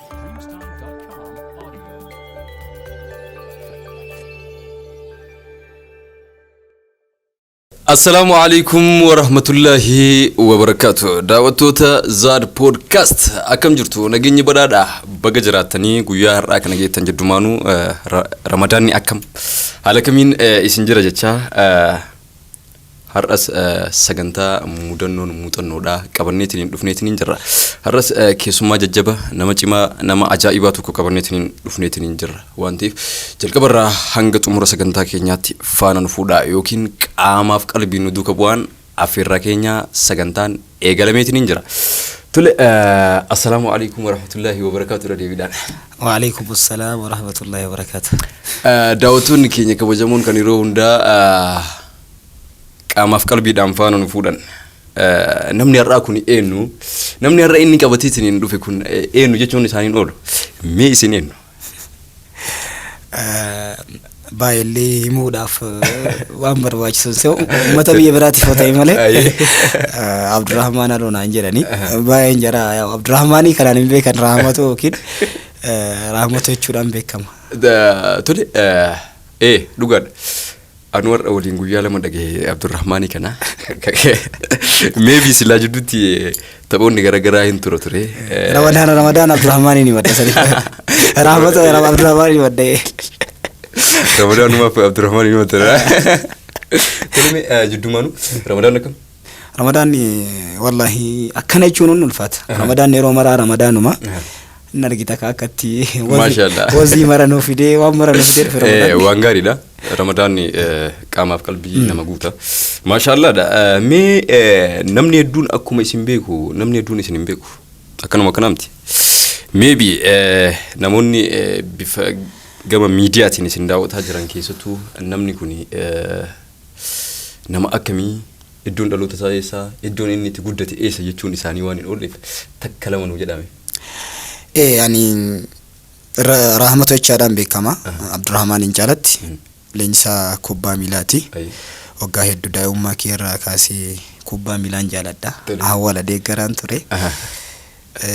Dreamstime.com audio. Assalaamu alaikum warahmatullaahi wabarakaatu. Daawwattoota Zaad Podcast akkam jirtu? Nageenyi badhaadha. Baga jiraattanii guyyaa har'aa kana geettan jedhumaanuu Ramadaanni akkam haala kamiin isin jira jechaa har'as sagantaa mudannoon muuxannoodha qabanneetiin dhufneetiin jirra. Har'as keessummaa jajjaba nama cimaa nama ajaa'ibaa tokko qabanneetiin dhufneetiin jirra waan ta'eef jalqabarraa hanga xumura sagantaa keenyaatti faana nu fuudhaa yookiin qaamaaf qalbiin nu duuka bu'aan affeerraa keenya sagantaan eegalameetiin jira. Tole, assalaamu alaikum warahmatullaahi wabarakaatu irra deebiidhaan. Waalaikum assalam warahmatullahi wabarakatuh. Daawwattoonni keenya kabajamoon kan yeroo hundaa qaamaaf qalbiidhaan faana nu fuudhan. Namni har'aa kun eenyu? Namni har'a inni qabateetiin hin dhufe kun eenyu jechuun isaaniin oolu. Mee isin eenyu? Baay'ee himuudhaaf waan barbaachisu hin se'u. Uummata biyya biraatiif yoo ta'e malee Abdurrahmaan Aloo naan jedhani. Baay'een jara Abdurrahmaanii kanaan hin beekan Rahmatu yookiin Rahmatu jechuudhaan beekama. Tole, dhugaadha. Anu har'a waliin guyyaa lama dhagahe Abdurrahmaanii kana. Maybe silaa jidduutti taphoonni garaagaraa hin tura ture. Ramadaan Ramadaan Abdurrahmaanii ni madda sanii. Rahmatu Abdurrahmaanii madda. Ramadaanumaaf Abdurrahmaanii ni madda. Tole, mee jiddumaanu Ramadaan akkam? Ramadaan wallahi akkana jechuun hin ulfaata. Ramadaan yeroo maraa Ramadaanuma. Inni argita ka akkatti Maashaallah. wazii mara nuu fidee waan mara nuu fidee dhufe Ramadaan. Waan gaariidha. Ramadaanni qaamaaf qalbii nama guuta. Maashaallaadha. Mee namni hedduun akkuma isin beeku namni hedduun isin hin beeku. Akkanuma akkana miti. Maybe namoonni bifa gama miidiyaatiin isin daawwataa jiran keessattuu namni kun nama akkamii, iddoon dhaloota isaa eessa, iddoon inni itti guddate eessa jechuun isaanii waan hin oolleef takka lama nuu jedhame. Ani Rahmatu jechaadhaan beekama. Abdurrahmaan hin caalatti. Leenjisaa kubbaa miilaati. Waggaa hedduu daa'imummaa kee irraa kaasee kubbaa miilaan jaaladha. Hawwala deeggaraan ture.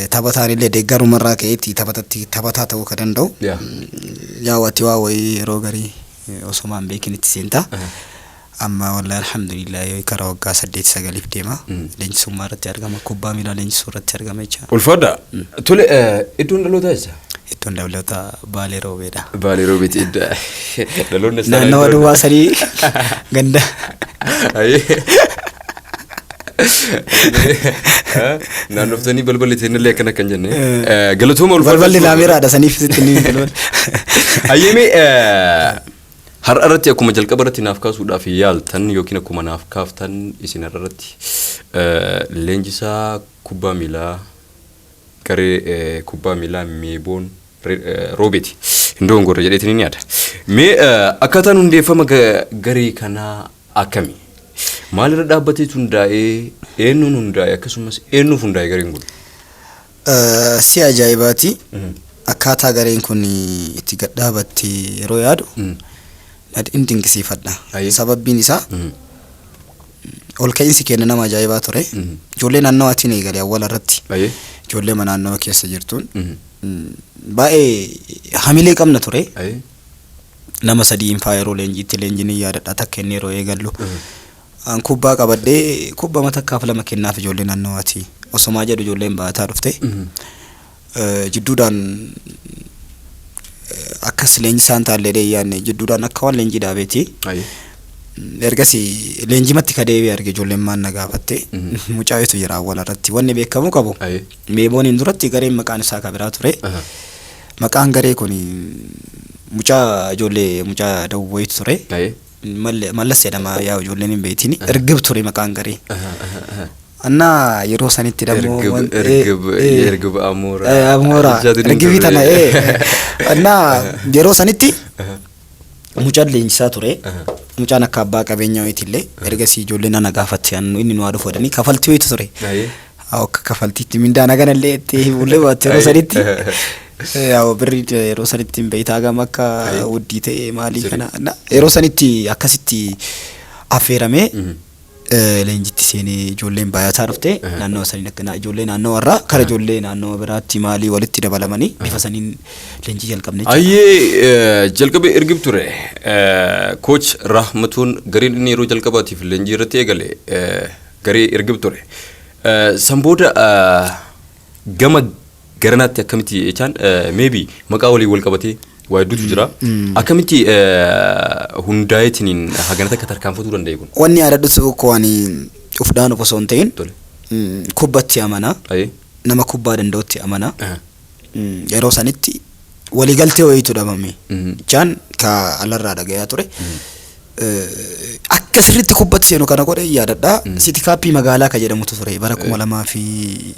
Taphataan illee deeggarumarraa ka'eetti taphatatti taphataa ta'uu ka danda'u. Yaa ati waa wayii yeroo garii osomaan beekin itti seenta. Amma wallahi alhamdulillah karaa waggaa 8 9f deema. Leenjisummaa irratti argama. Kubbaa miilaa leenjisuu irratti argama jecha. Ulfaadha. Tole, iddoon dhalootaa eessa? Iddoon dhalootaa Baalee Roobeedha. Baalee Roobeeti idda. Dhaloonni as Naannawa duwwaa sadii ganda. Naannoftanii balballi teennillee akkana kan jenne. Galatooma, ulfaadha. Balballi laameeraadha saniif sitti ni balballi. Hayyee, har'a irratti akkuma jalqaba irratti naaf kaasuudhaaf yaaltan yookiin akkuma naaf kaaftan isin har'a irratti leenjisaa kubbaa miilaa garee kubbaa miilaa Meeboon Roobeeti. Hin dogongorre jedheetiin ni yaada. Mee akkaataan hundeeffama garee kanaa akkami? Maalirra dhaabbateetu hundaa'ee, eenyuun hundaa'e, akkasumas eenyuuf hundaa'e gareen kun? Si ajaa'ibaati. Akkaataa gareen kun itti gad dhaabatte yeroo yaadu in dinqisiifadha. Sababbiin isaa ol ka'iinsi keenya nama ajaa'ibaa ture. Ijoollee naannawaatiin eegale awwaala irratti. Ijoollee naannawa keessa jirtuun baay'ee hamilee qabna ture. Nama sadiin faa yeroo leenjiitti leenjiin hin yaadadha takka inni yeroo eegallu. An kubbaa qabadhee kubbaa takkaaf lama kennaaf ijoollee naannawaati. Osomaa jedhu ijoolleen baataa dhufte. Jidduudhaan akkas leenjisaan taallee yaadne jidduudhaan akka waan leenjii dhaabeeti. Ergasii leenjimatti ka deebi'e arge ijoolleen maan na gaafatte mucaayetu jira awwaala irratti wanni beekamuu qabu. Meebooniin duratti gareen maqaan isaa ka biraa ture. Maqaan garee kun mucaa ijoollee mucaa dawwayitu ture. Mallas jedhama, yaa ijoolleen hin beektiin, Ergib ture maqaan garee. Annaa yeroo sanitti dammoo Ergib ergib amoora. Amoora ergibii tana. Annaa yeroo sanitti mucaan leenjisaa ture. Mucaan akka abbaa qabeenyaa wayiitillee ergasii ijoolleen nana gaafatte inni nu haa dhufu jedhanii kafaltii wayiitu ture. Akka kafaltiitti mindaan haganallee itti himullee baatte yeroo sanitti. Yaa birri yeroo sanitti hin beektaa gama akka wuddii ta'e maalii kana yeroo sanitti akkasitti affeeramee. Leenjitti seenee ijoolleen baay'ataa dhufte naannoo saniin akka ijoollee naannoo warraa kara ijoollee naannoo biraatti maalii walitti dabalamanii bifa saniin leenjii jalqabne jechuudha. Ayyee, jalqabe ergib ture. Coach Rahmatuun gareen inni yeroo jalqabaatiif leenjii irratti eegale garee ergib ture. San booda gama garanaatti akkamitti jechaan, maybe maqaa walii wal qabatee waa hedduutu jira. Akkamitti hundaa'eetiniin hagana takka tarkaanfatuu danda'e kun? Wanni yaadadhu tokko ani uf dhaanuuf osoo hin ta'in kubbatti amana. Nama kubbaa danda'utti amana. Yeroo sanitti waliigaltee wayiitu dhabame. Jaan ka alarraa dhagayaa ture. Akka sirriitti kubbatti seenu kana godhe yaadadha. City Cup magaalaa ka jedhamutu ture bara 2008,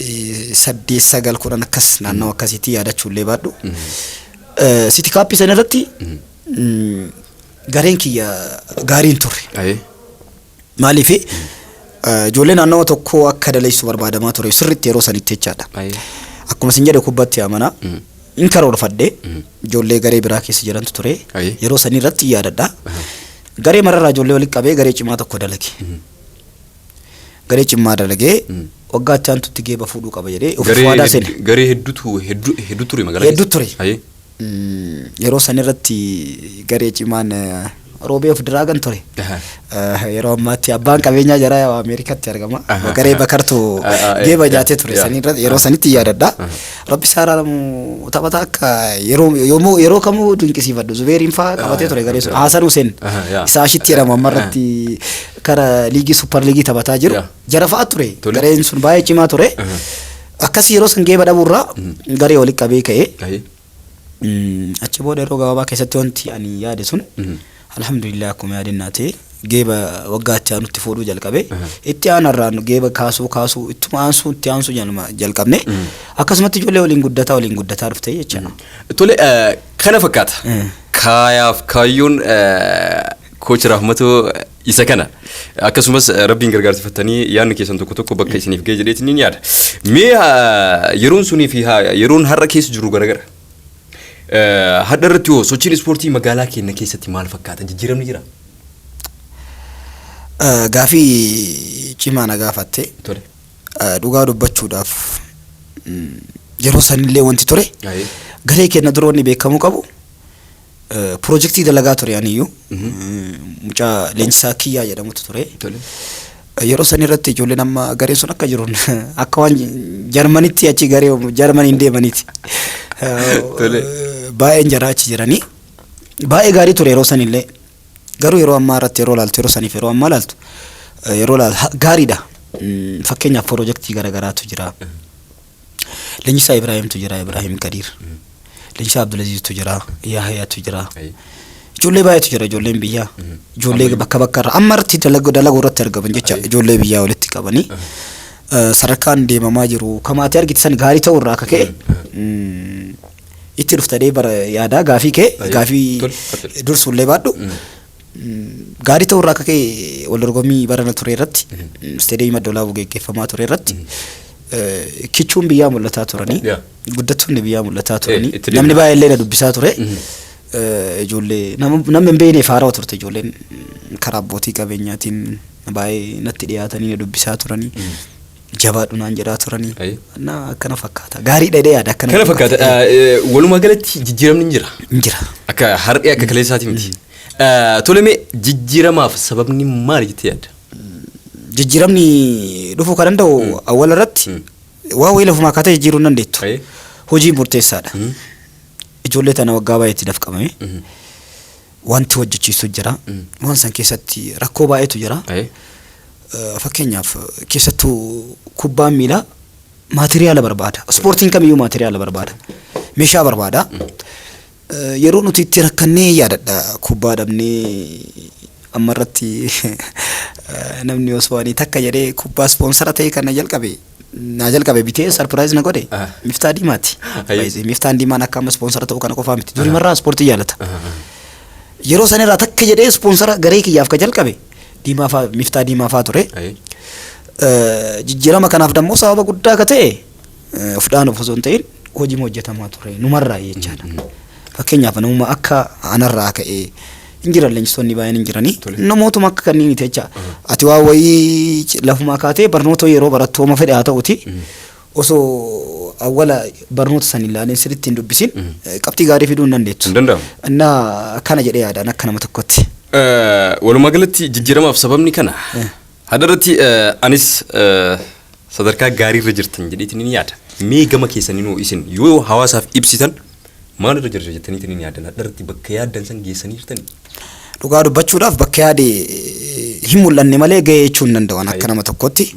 9, 10 akkas naannoo akkasiitti yaadachuullee baadhu. City Cup sana irratti gareen kiyya gaariin turre. Maaliif, ijoollee naannoo tokkoo akka daleessu barbaadamaa ture sirriitti yeroo sanitti jechaadha. Akkuma isin jedhe kubbatti amana. In karoorfadhe, ijoollee garee biraa keessa jirantu ture. Yeroo sanii irratti yaadadha. Garee mararraa ijoollee walitti qabee garee cimaa tokko dalage. Garee cimaa dalagee waggaa itti aantutti geeba fuudhuu qaba jedhee of waadaa seene. Garee hedduutu hedduu hedduu ture magaalaa. Hedduu ture. Yeroo san irratti garee cimaan Roobee of Diraagan ture. Yeroo ammaatti abbaan qabeenyaa jara Ameerikaatti argama. Garee Bakartu geeba nyaatee ture sanirratti yeroo sanitti yaadadha. Rabbi isaa araaramu, taphata akka yeroo yoomuu yeroo kamuu dinqisiifadhu Zubeeriin fa'aa qabatee ture garee sun. Hasan Hussein isaa ashitti jedhama, ammarratti kara liigii super liigii taphataa jiru. Jara fa'aa ture. Gareen sun baay'ee cimaa ture. Akkasii yeroo san geeba dhabuurraa garee walitti qabee ka'ee achi booda yeroo gabaabaa keessatti wanti ani yaade sun alhamdulillah akkuma yaadannaa ta'e geeba waggaa itti aanutti fuudhuu jalqabe. Itti aanarraan geeba kaasuu kaasuu ittuma aansuu itti aansuu jalqabne, akkasumatti ijoollee waliin guddataa dhufte jechaadha. Tole, kana fakkaata. Kaayaaf kaayyoon coach Rahmatoo isa kana. Akkasumas rabbiin gargaarsifattanii yaadni keessan tokko tokko bakka isiniif ga'e jedheetiin ni yaada. Mee yeroon sunii fi yeroon har'a keessa jiru garagara. Hadha irratti hoo sochiin ispoortii magaalaa keenya keessatti maal fakkaata? Jijjiiramni jira? Gaafii cimaa na gaafatte. Dhugaa dubbachuudhaaf yeroo sanillee wanti ture garee keenya dura wanni beekamuu qabu piroojeektii dalagaa ture aniyyuu, mucaa leenjisaa Kiyyaa jedhamutu ture. Yeroo san irratti ijoolleen amma gareen sun akka jiru akka waan Jarmanitti achi garee Jarmaniin deemaniiti. Baay'een jaraa achi jiranii. Baay'ee gaarii ture yeroo sanillee. Garuu yeroo ammaa irratti yeroo ilaaltu, yeroo saniif yeroo ammaa ilaaltu, yeroo ilaaltu gaariidha. Fakkeenyaaf piroojeektii garaagaraatu jira. Leenjisaa Ibraahimtu jira, Ibraahim Kadiir. Leenjisaa Abdulaziiztu jira, Yaahiyaatu jira. Ijoollee baay'eetu jira, ijoolleen biyyaa. Ijoollee bakka bakka irra amma irratti dalaguu irratti argaman jecha, ijoollee biyyaa walitti qabanii. Sadarkaan deemamaa jiru kamaatee argite san gaarii ta'uu irraa akka ka'e itti dhuftadhee bara yaadaa gaafii kee gaafii dursullee baadhu gaarii ta'uu irraa akka ka'e wal dorgommii barana ture irratti isteediyeemii Madda Walaabuu geggeeffamaa ture irratti kichuun biyyaa mul'ataa turanii, guddattoonni biyyaa mul'ataa turanii, namni baay'ee illee na dubbisaa ture. Ijoollee namni hin beekneef haarawaa turte, ijoolleen karaa abbootii qabeenyaatiin baay'ee natti dhiyaatanii na dubbisaa turanii. Jabaadhu naan jedhaa turanii. Na akkana fakkaata. Gaariidha jedhee yaada akkana. Kana fakkaata. Walumaa galatti jijjiiramni hin jira. Hin jira. Akka har'ee akka kaleessaati miti. Tole, mee jijjiiramaaf sababni maali jettee yaadda? Jijjiiramni dhufuu kan danda'u awwala irratti waa wayii lafumaa kaatee jijjiiruu hin dandeettu. Hojiin murteessaadha. Ijoollee tana waggaa baay'eetti dafqamame. Wanti hojjechiisu jira. Waan san keessatti rakkoo baay'eetu jira. Fakkeenyaaf keessattuu kubbaan miilaa maatiriyaala barbaada. Ispoortiin kamiyyuu maatiriyaala barbaada. Meeshaa barbaada. Yeroo nuti itti rakkannee yaadadha, kubbaa dhabnee amma irratti namni osoo ani takka jedhee kubbaa ispoonsara ta'e kana jalqabe naa jalqabe bitee surprise na godhe Miftaa Diimaati. Miftaan Diimaan akka amma ispoonsara ta'u kana qofaa miti. Durimarraa ispoortii jaalata. Yeroo sanirraa takka jedhee ispoonsara garee kiyyaaf ka jalqabe Diimaa faa, Miftaa Diimaa faa ture. Jijjiirama kanaaf dammoo sababa guddaa ka ta'e of dhaanuuf osoo hin ta'in hojii hojjetamaa ture numarraa jechaadha. Fakkeenyaaf namuma akka anarraa ka'ee Hin jiran, leenjistoonni baay'een hin jiranii. Tole. Namootuma akka kanniiniti jecha. Ati waa wayii lafumaa kaatee barnoota yeroo barattu hooma fedhe haa ta'uti. Osoo awwala barnoota san ilaaleen sirriitti hin dubbisin qabxii gaarii fiduu hin dandeettu. Hin danda'amu. Innaa kana jedhee yaadaan akka nama tokkotti. Walumaa galatti jijjiiramaaf sababni kana. Hadarratti anis sadarkaa gaariirra jirtan jedheetiin ni yaada. Mee gama keessaniinuu isin yoo hawaasaaf ibsitan maalirra jirra jettaniitiin ni yaadan? Hadarratti bakka yaaddan san geessanii jirtanii? Dhugaa dubbachuudhaaf bakka yaade hin mul'anne malee gahee jechuu hin danda'an akka nama tokkotti.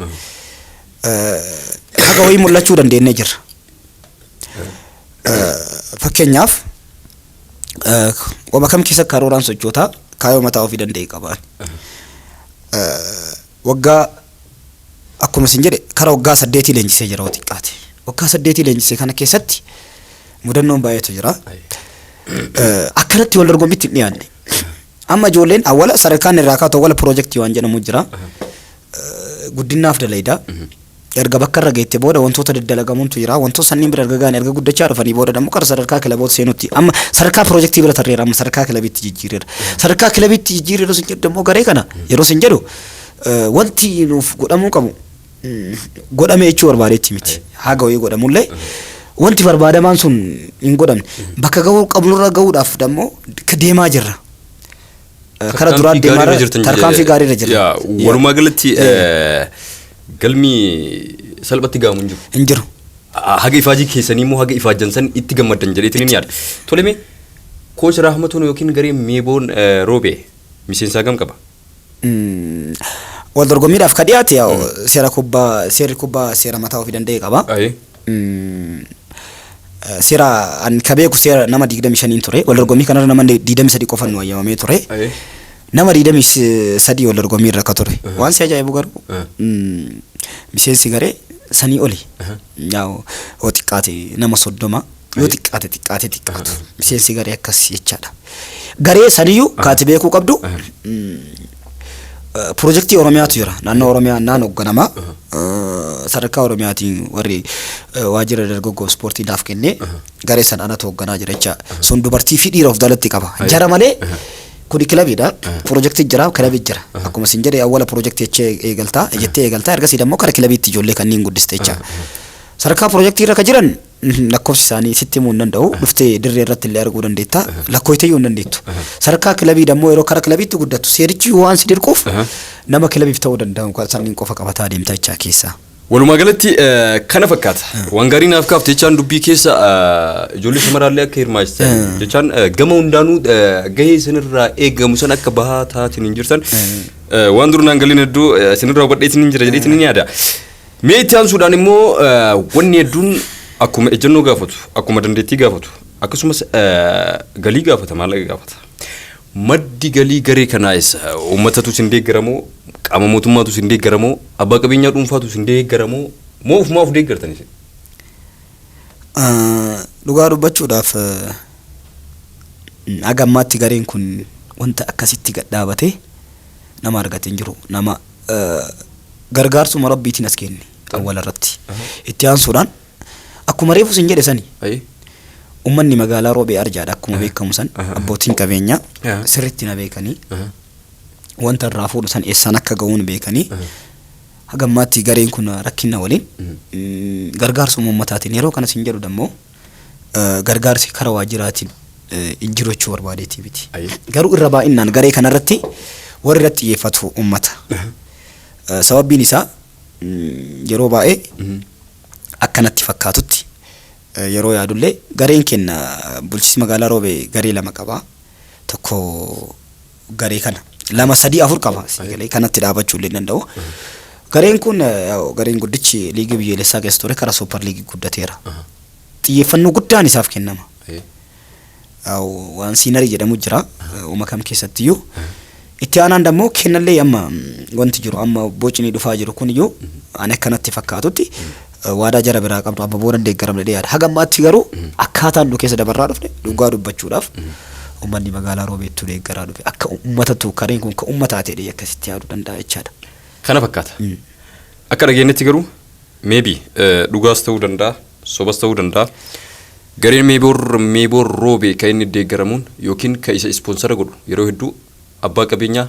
Haga wayii mul'achuu dandeenyee jirra. Fakkeenyaaf, wama kam keessa karooraan sochootaa, kaayyoo mataa ofii danda'e qabaan. Waggaa akkuma isin jedhe kara waggaa 8 leenjisee jira yoo xiqqaate. Waggaa 8 leenjisee kana keessatti mudannoon baay'eetu jira. Akkanatti wal dorgommitti hin dhiyaanne. Amma ijoolleen awwala sadarkaan irraa kaatu awwala piroojeektii waan jedhamu jira. Guddinaaf dalayda. Erga bakka irra geette booda wantoota daddalagamuuntu jira. Wantoota sanniin bira erga gahan, erga guddachaa dhufanii booda dammoo kara sadarkaa kilaboota seenutti. Amma sadarkaa piroojeektii bira tarreera, amma sadarkaa kilabiitti jijjiireera. Sadarkaa kilabiitti jijjiireera yeroo isin jedhu dammoo garee kana yeroo isin jedhu wanti nuuf godhamuu qabu godhamee jechuu barbaadeetti miti. Haga wayii godhamullee wanti barbaadamaan sun hin godhamne. Bakka gahuu qabnurra gahuudhaaf dammoo deemaa jirra. Kara duraa deemaa jirra. Tarkaanfii gaariirra jirra. Walumaa galatti galmi salphatti gahamu hin jiru. Hin jiru. Haga ifaajii keessanii immoo haga ifaajjan san itti gammaddan jedheetiin ni yaada. Tole, mee coach Rahmatuun yookiin gareen Meeboon Roobee miseensaa gam qaba? Wal dorgommiidhaaf ka dhiyaate seera kubbaa, seerri kubbaa seera mataa ofii danda'e qaba. Seera an ka beeku seera nama 25n ture. Wal dorgommii kanarra nama 23 qofan nu ayyamamee ture. Nama 23 wal dorgommii irra ka ture. Waan si ajaa'ibu garuu miseensi garee sanii oli. Yoo xiqqaate nama 30, yoo xiqqaate xiqqaate xiqqaatu miseensi garee akkas jechaadha. Garee saniyyuu kaati beekuu qabdu piroojeektii Oromiyaatu jira. Naannoo Oromiyaa naan hoogganama. Sadarkaa Oromiyaatiin warri waajjira dargaggoo ispoortii naaf kennee garee san anatu hoogganaa jira jecha. Sun dubartii fi dhiira of jalatti qaba. Jara malee kuni kilabiidha. Piroojeektii jira, kilabii jira. Akkuma isin jedhe awwala piroojeektii jechee eegaltaa, jettee eegaltaa, ergasii immoo kara kilabiitti ijoollee kanneen guddiste jecha. Sadarkaa piroojeektii irra ka jiran lakkoofsi isaanii sitti himuu hin danda'u. Dhuftee dirree irratti illee arguu dandeetta. Lakkoofteyyuu hin dandeettu. Sadarkaa kilabii dammoo yeroo kara kilabiitti guddattu seerichi waan si dirquuf nama kilabiif ta'uu danda'u sanniin qofa qabataa deemta jechaa keessaa. Walumaa galatti kana fakkaata. Waan gaarii naaf kaafte jechaan dubbii keessa ijoollee shamarraallee akka hirmaachistan jechaan gama hundaanuu gahee isinirraa eegamu san akka bahaa taatiin hin jirtan waan dur naan galiin hedduu isinirraa hubadheetiin hin jira jedheetiin hin yaada. Mee itti aansuudhaan immoo wanni hedduun akkuma ejjennoo gaafatu, akkuma dandeettii gaafatu, akkasumas galii gaafata, maallaqa gaafata. Maddi galii garee kanaa eessa? Uummatatu isin deeggaramoo? Qaama mootummaatu isin deeggaramoo? Abbaa qabeenyaa dhuunfaatu isin deeggaramoo? Moo ofumaa of deeggartan isin? Dhugaa dubbachuudhaaf haga ammaatti gareen kun wanta akkasitti gad dhaabatee nama argate hin jiru. Nama gargaarsuma rabbiitiin as kenne awwala irratti. Itti aansuudhaan akkuma reefu isin jedhe sani ummanni magaalaa Roobee arjaadha akkuma beekamu san, abbootiin qabeenyaa sirriitti na beekanii, wanta irraa fuudhu san eessaan akka ga'uun beekanii, haga ammaatti gareen kun rakkina waliin gargaarsuma ummataatiin. Yeroo kana isin jedhu dammoo gargaarsi kara waajjiraatiin hin jiru jechuu barbaadeetii miti. Garuu irra baay'inaan garee kanarratti warri irratti xiyyeeffatu ummata. Sababbiin isaa yeroo baay'ee akkanatti fakkaatutti yeroo yaadullee gareen kenna bulchiinsi magaalaa Roobee garee lama qaba. Tokko garee kana lama, sadii, afur qaba, galee kanatti dhaabachuu illee danda'u. Gareen kun gareen guddichi liigii biyyoolessaa keessa ture kara super league guddateera. Xiyyeeffannoo guddaan isaaf kennama. Waan senior jedhamu jira uuma kam keessattiyyuu. Itti aanaan dammoo kennallee amma wanti jiru, amma bocni dhufaa jiru kun iyyuu ani akkanatti fakkaatutti waadaa jara biraa qabdu amma booda deeggaramne yaada. Haga ammaatti garuu akkaataan nu keessa dabarraa dhufne, dhugaa dubbachuudhaaf uummanni magaalaa Roobeettuu deeggaraa dhufe, akka uummatatu kareen kun ka uummataa ta'e akkasitti yaaduu danda'a jechaadha. Kana fakkaata. Akka dhageenyetti garuu maybe dhugaas ta'uu danda'a, sobas ta'uu danda'a. Gareen Meeboor Roobee kan inni deeggaramuun yookiin kan isa ispoonsara godhu yeroo hedduu abbaa qabeenyaa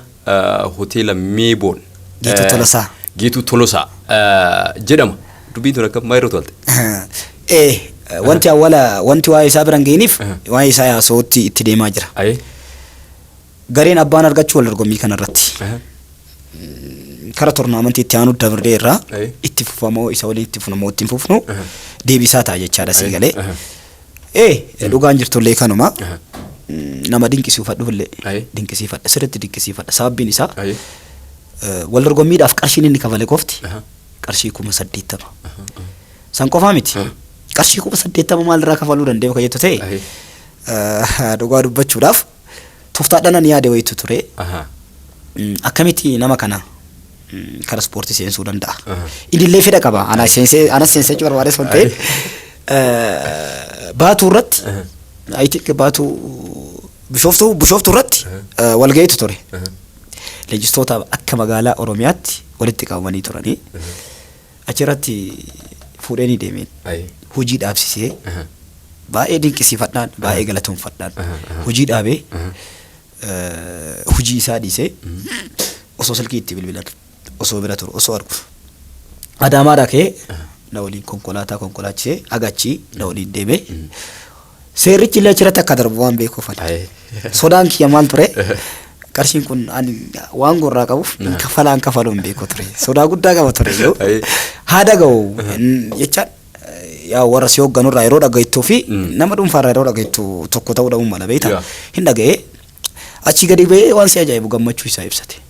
hoteela Meeboon. Geetuu Tolosaa. Geetuu Tolosaa jedhama. Dubbiin tun akkam maal irra tolte? Wanti awwala wanti waa'ee isaa bira hin ga'iniif waa'ee isaa haasa'uutti itti deemaa jira. Gareen abbaan argachuu wal dorgommii kanarratti. Kara toornaamantii itti aanu dabarree irraa itti fufamoo isa waliin itti fufnamoo itti hin fufnu deebisaa ta'a jechaadha sii galee. Dhugaan jirtullee kanuma. Nama dinqisiifadhullee dinqisiifadha, sirriitti dinqisiifadha. Sababbiin isaa wal dorgommiidhaaf qarshiin inni kafale qofti qarshii 80,000. San qofaa miti. Qarshii 80,000 maalirraa kafaluu danda'u kan jettu ta'e, dhugaa dubbachuudhaaf tooftaadhaan ani yaade wayitu ture. Akkamitti nama kana kara ispoortii seensuu danda'a? Innillee fedha qaba. Ana seensee anas seensee jechuu barbaades waan ta'eef Baatuu irratti, I think Baatuu Bishooftuu irratti walga'iitu ture. Leenjistoota akka magaalaa Oromiyaatti walitti qabamanii turanii achirratti fuudhee ni deemeen. Hojii dhaabsisee baay'ee dinqisiifadhaan, baay'ee galatoonfadhaan, hojii dhaabee, hojii isaa dhiisee, osoo silkii itti bilbilan, osoo bira turu, osoo argu, Adaamaadhaa ka'ee na waliin konkolaataa konkolaachisee agachii na waliin deemee seerrichi illee achirratti akka darbu waan beekuuf ani. Sodaan kiyya maal ture? Qarshiin kun ani waan gorraa qabuuf hin kafalaan kafaluu hin beeku ture. Sodaa guddaa qaba ture iyyuu. Haa dhaga'u jechaan yaa warra si hoogganurraa yeroo dhaga'ittuu fi nama dhuunfaarraa yeroo dhaga'ittu tokko ta'uu dhabuu mala beekta. Hin dhaga'ee achii gadi ba'ee waan si ajaa'ibu gammachuu isaa ibsate.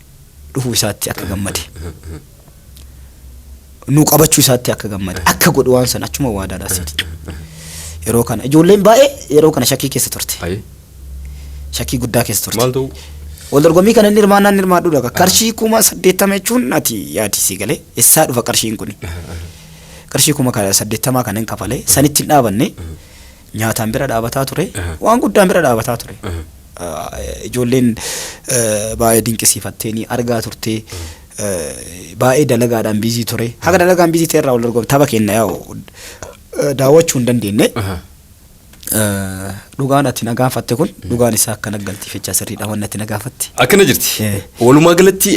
Dhufuu isaatti akka gammade. Nu qabachuu isaatti akka gammade. Akka godhu waan sana achuma waadaadhaa seeti. Yeroo kana ijoolleen baay'ee yeroo kana shakkii keessa turte. Shakkii guddaa keessa turte. Maal ta'u? Wal dorgommii kana inni hirmaannaan inni hirmaadhu dhaga. Qarshii 80,000 jechuun ati yaadi sii galee eessaa dhufa qarshiin kuni? Qarshii 80,000 kana hin kafalee sanitti hin dhaabanne, nyaataan bira dhaabataa ture, waan guddaan bira dhaabataa ture. Ijoolleen baay'ee dinqisiifatteeni argaa turte, baay'ee dalagaadhaan busy ture. Haga dalagaan busy ta'e irraa wal dorgommii tapha kenna yaa'u daawwachuu hin dandeenye. Dhugaan ati na gaafatte kun dhugaan isaa akka naggaltiifechaa sirriidha wanni ati na gaafatte. Akkana jirti. Walumaa galatti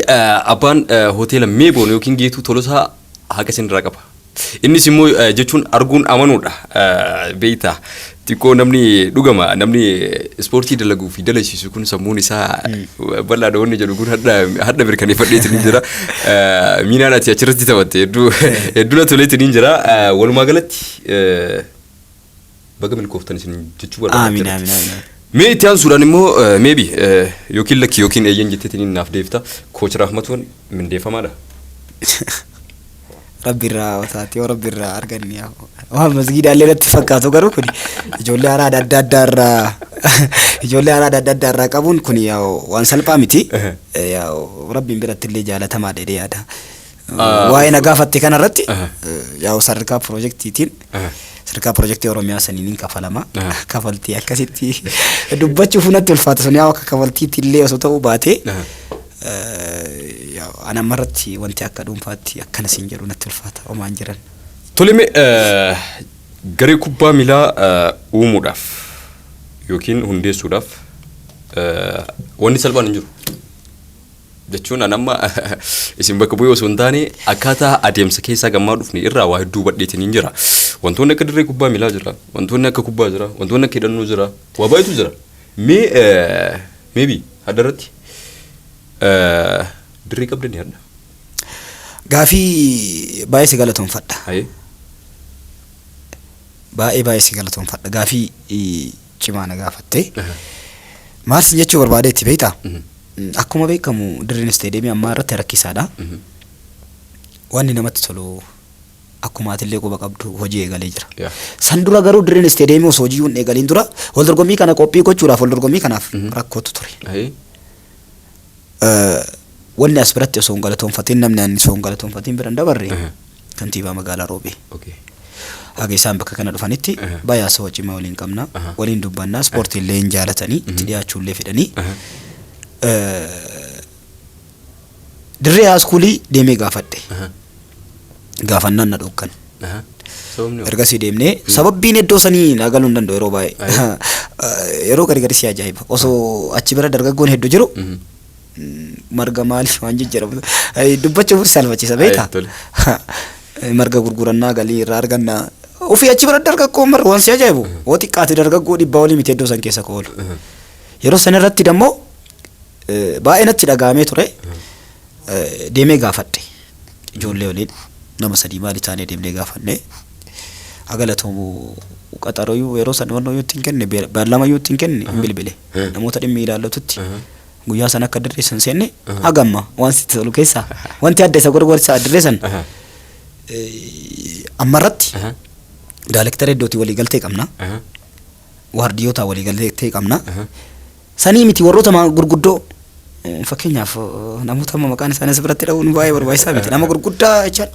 abbaan hoteela Meeboon yookiin Geetuu Tolosaa haqa isin irraa qaba. Innis immoo jechuun arguun amanuudha. Beektaa, xiqqoo namni dhugama namni ispoortii dalaguu fi dalasiisu kun sammuun isaa bal'aadha wanni jedhu kun hadha mirkaneeffadheetiin ni jira. Miinaan ati achirratti taphatte hedduu hedduu na toleetiin ni jira. Walumaa galatti baga milkooftan isin jechuu barbaada. Amiin, amiin, amiin. Mee itti aansuudhaan immoo maybe yookiin lakki yookiin eeyyan jetteetiin naaf deebita. Coach Rahmatuun mindeeffamaadha. Rabbi irraa taate yoo rabbi irraa arganne waan masgiidaallee natti fakkaatu, garuu kun ijoollee haaraa adda addaa irraa qabuun kun waan salphaa miti. Rabbiin biratti illee jaalatamaa dheedhee yaada. Waa'ee na gaafatte kanarratti yaa'u sadarkaa piroojeektiitiin, sadarkaa piroojeektii Oromiyaa saniin hin kafalama. Kafaltii akkasitti dubbachuuf natti ulfaata, sun yaa'u akka kafaltiitti illee osoo ta'uu baate ana ammarratti wanti akka dhuunfaatti akkana siin jedhu natti ulfaata, homaan jiran. Tole, garee kubbaa miilaa uumuudhaaf yookiin hundeessuudhaaf wanni salphaan hin jiru. Jechuun an amma isin bakka bu'ee osoo hin taane akkaataa adeemsa keessaa gammaa dhufne irraa waa hedduu hubadheetiin hin jira. Wantoonni akka dirree kubbaa miilaa jira, wantoonni akka kubbaa jira, wantoonni akka hidhannoo jira, waa baay'eetu jira. Mee maybe hadha irratti dirree qabdanii hadha? Gaafii baay'ee si galatoonfadha. Baay'ee baay'ee si galatoonfadha. Gaafii cimaa na gaafatte. Maal sin jechuu barbaadeetti beektaa? Akkuma beekamu dirreen isteediyeemii ammaa irratti rakkisaadha. Wanni namatti tolu akkuma atillee quba qabdu hojii eegalee jira. San dura garuu dirreen isteediyeemii osoo hojii hin eegaliin dura wal dorgommii kana qophii gochuudhaaf wal dorgommii kanaaf rakkootu ture. Wanni as biratti osoo hin galatoonfatiin, namni ani osoo hin galatoonfatiin bira hin dabarre, kantiibaa magaalaa Roobee. Haga isaan bakka kana dhufanitti baay'ee haasawaa cimaa waliin qabna. Waliin dubbannaa, ispoortii illee hin jaalatanii, itti dhiyaachuu illee fedhanii. Dirree haaskuulii deemee gaafadhe. Gaafannaan na dhokkan. Sababni hoo? Ergasii deemnee sababbiin iddoo sanii naa galuu hin danda'u yeroo baay'ee. Yeroo gari gari si ajaa'iba. Osoo achi bira dargaggoon hedduu jiru marga maali waan jijjiiramu dubbachuuf si salphachiisa beektaa? Tole. Marga gurgurannaa galii irraa argannaa. Ofii achi bira dargaggoon marga waan si ajaa'ibu. Hoo xiqqaate dargaggoo 100 olii miti iddoo san keessa ka oolu. Yeroo san irratti dammoo baay'ee natti dhaga'amee ture. Deemee gaafadhe. Ijoollee waliin nama sadii maali taanee deemnee gaafanne. Agalatoomu qaxaroyyuu yeroo san wannoo itti hin kenne, beellamayyuu itti hin kenne, hin bilbile. Namoota dhimmi ilaallatutti guyyaa san akka dirree san seenne hagamma waan sitti tolu keessaa wanti adda isa godhu isa dirree san ammarratti daalektara iddootii walii galtee qabna. Waardiyyoota walii galtee qabna. Sanii miti, warroota gurguddoo, fakkeenyaaf namoota amma maqaan isaanii as biratti dha'uun baay'ee barbaachisaa miti. Nama gurguddaa jechaan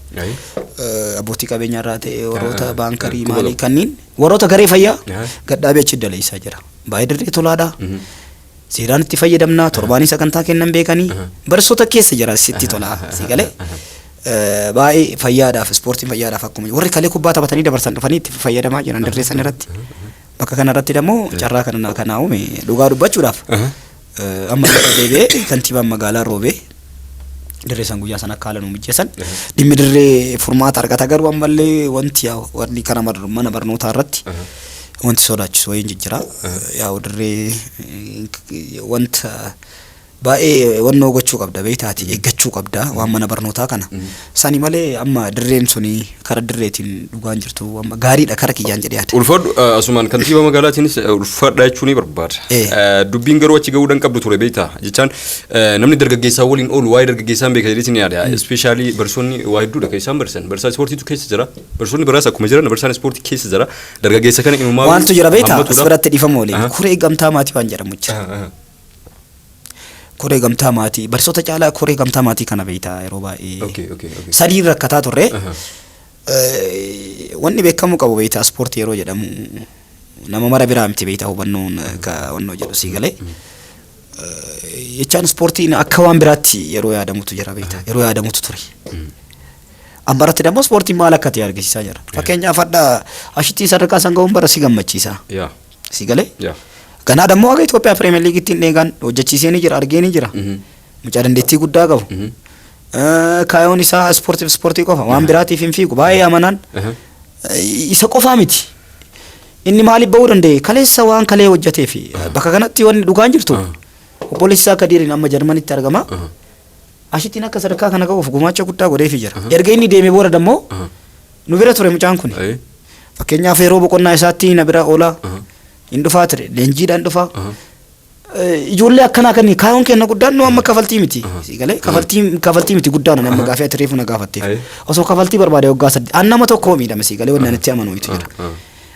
abbootii qabeenyaa irraa ta'e, warroota baankarii quba maalii qabu. Kanneen warroota garee fayyaa gadhaabee achi daleessaa jira. Baay'ee dirree tolaadha. Seeraan itti fayyadamna, torbaanii sagantaa kennan beekanii barsiisota keessa jira, sitti tola si galee. Baay'ee fayyaadhaaf, ispoortiin fayyaadhaaf, akkuma warri kalee kubbaa taphatanii dabarsan dhufanii itti fayyadamaa jiran dirree san irratti. Bakka kana irratti immoo carraa kana kanaa uume dhugaa dubbachuudhaaf amma irra deebi'ee kantiibaan magaalaa Roobee dirree san guyyaa san akka haala nu mijeessan dhimmi dirree furmaata argata. Garuu ammallee wanti yaa wanni kana mana barnootaa irratti wanti sodaachisu wayiin jijjira. Yaa dirree wanta baay'ee wannoo gochuu qabda beektaati, eeggachuu qabda waan mana barnootaa kana. Sani malee amma dirreen suni kara dirreetiin dhugaan jirtu amma gaariidha kara kiyyaan jedhee yaada. Ulfaadhu, asumaan kantiibaa magaalaatiinis ulfaadha jechuu ni barbaada. Dubbiin garuu achi ga'uu qabdu ture beektaa, jechaan namni dargaggeessaa waliin oolu waa'ee dargaggeessaan beeka jedheetiin yaada. Especially barsiisonni waa hedduudha kan isaan barsiisan. Barsiisaa ispoortiitu keessa jira. Barsiisonni biraas akkuma jiran barsiisaan ispoortii keessa jira. Dargaggeessa kana inumaa Waantu jira beektaa, as hammatuudha. biratti dhiifama waliin, koree gamtaa maatii waan jedhamu jira. Koree gamtaa maatii barsiisota caalaa koree gamtaa maatii kana beektaa yeroo baay'ee. Okay, okay, okay. Sadiin rakkataa turre. Wanni beekamuu qabu beektaa, ispoortii yeroo jedhamu nama mara biraa miti beektaa, hubannoon ka wannoo jedhu sii galee. Jechaan ispoortiin akka waan biraatti yeroo yaadamutu jira beektaa, yeroo yaadamutu ture. Amma irratti immoo ispoortiin maal akka ta'e argisiisaa jira. Fakkeenyaaf hadha ashittiin sadarkaa san ga'uun bara si gammachiisa. Si galee. Ganaa dammoo haga Itoophiyaa Premier League ittiin eegan hojjechiisee ni jira, argee ni jira. Mucaa dandeettii guddaa qabu. Kaayoon isaa ispoortiif ispoortii qofa, waan biraatiif hin fiigu, baay'ee amanaan. Isa qofaa miti. Inni maaliif ba'uu danda'e? Kaleessa waan kalee hojjetee fi bakka kanatti wanni dhugaan jirtu obboleessi isaa Kadiiriin amma Jarmanitti argama. Ashittiin akka sadarkaa kana ga'uuf gumaacha guddaa godheefii jira. Erga inni deemee booda dammoo nu bira ture mucaan kun. Fakkeenyaaf yeroo boqonnaa isaatti na bira oola. Hin dhufaa ture. Leenjiidhaan dhufaa. Ijoollee akkanaa kan kaayoon kenna guddaan nu amma kafaltii miti. Si galee, kafaltii miti guddaan ani amma gaafii ati reefu na gaafatteef. Osoo kafaltii barbaade waggaa 8 an nama tokko miidhame, si galee, wanni ani itti amanu itu jira.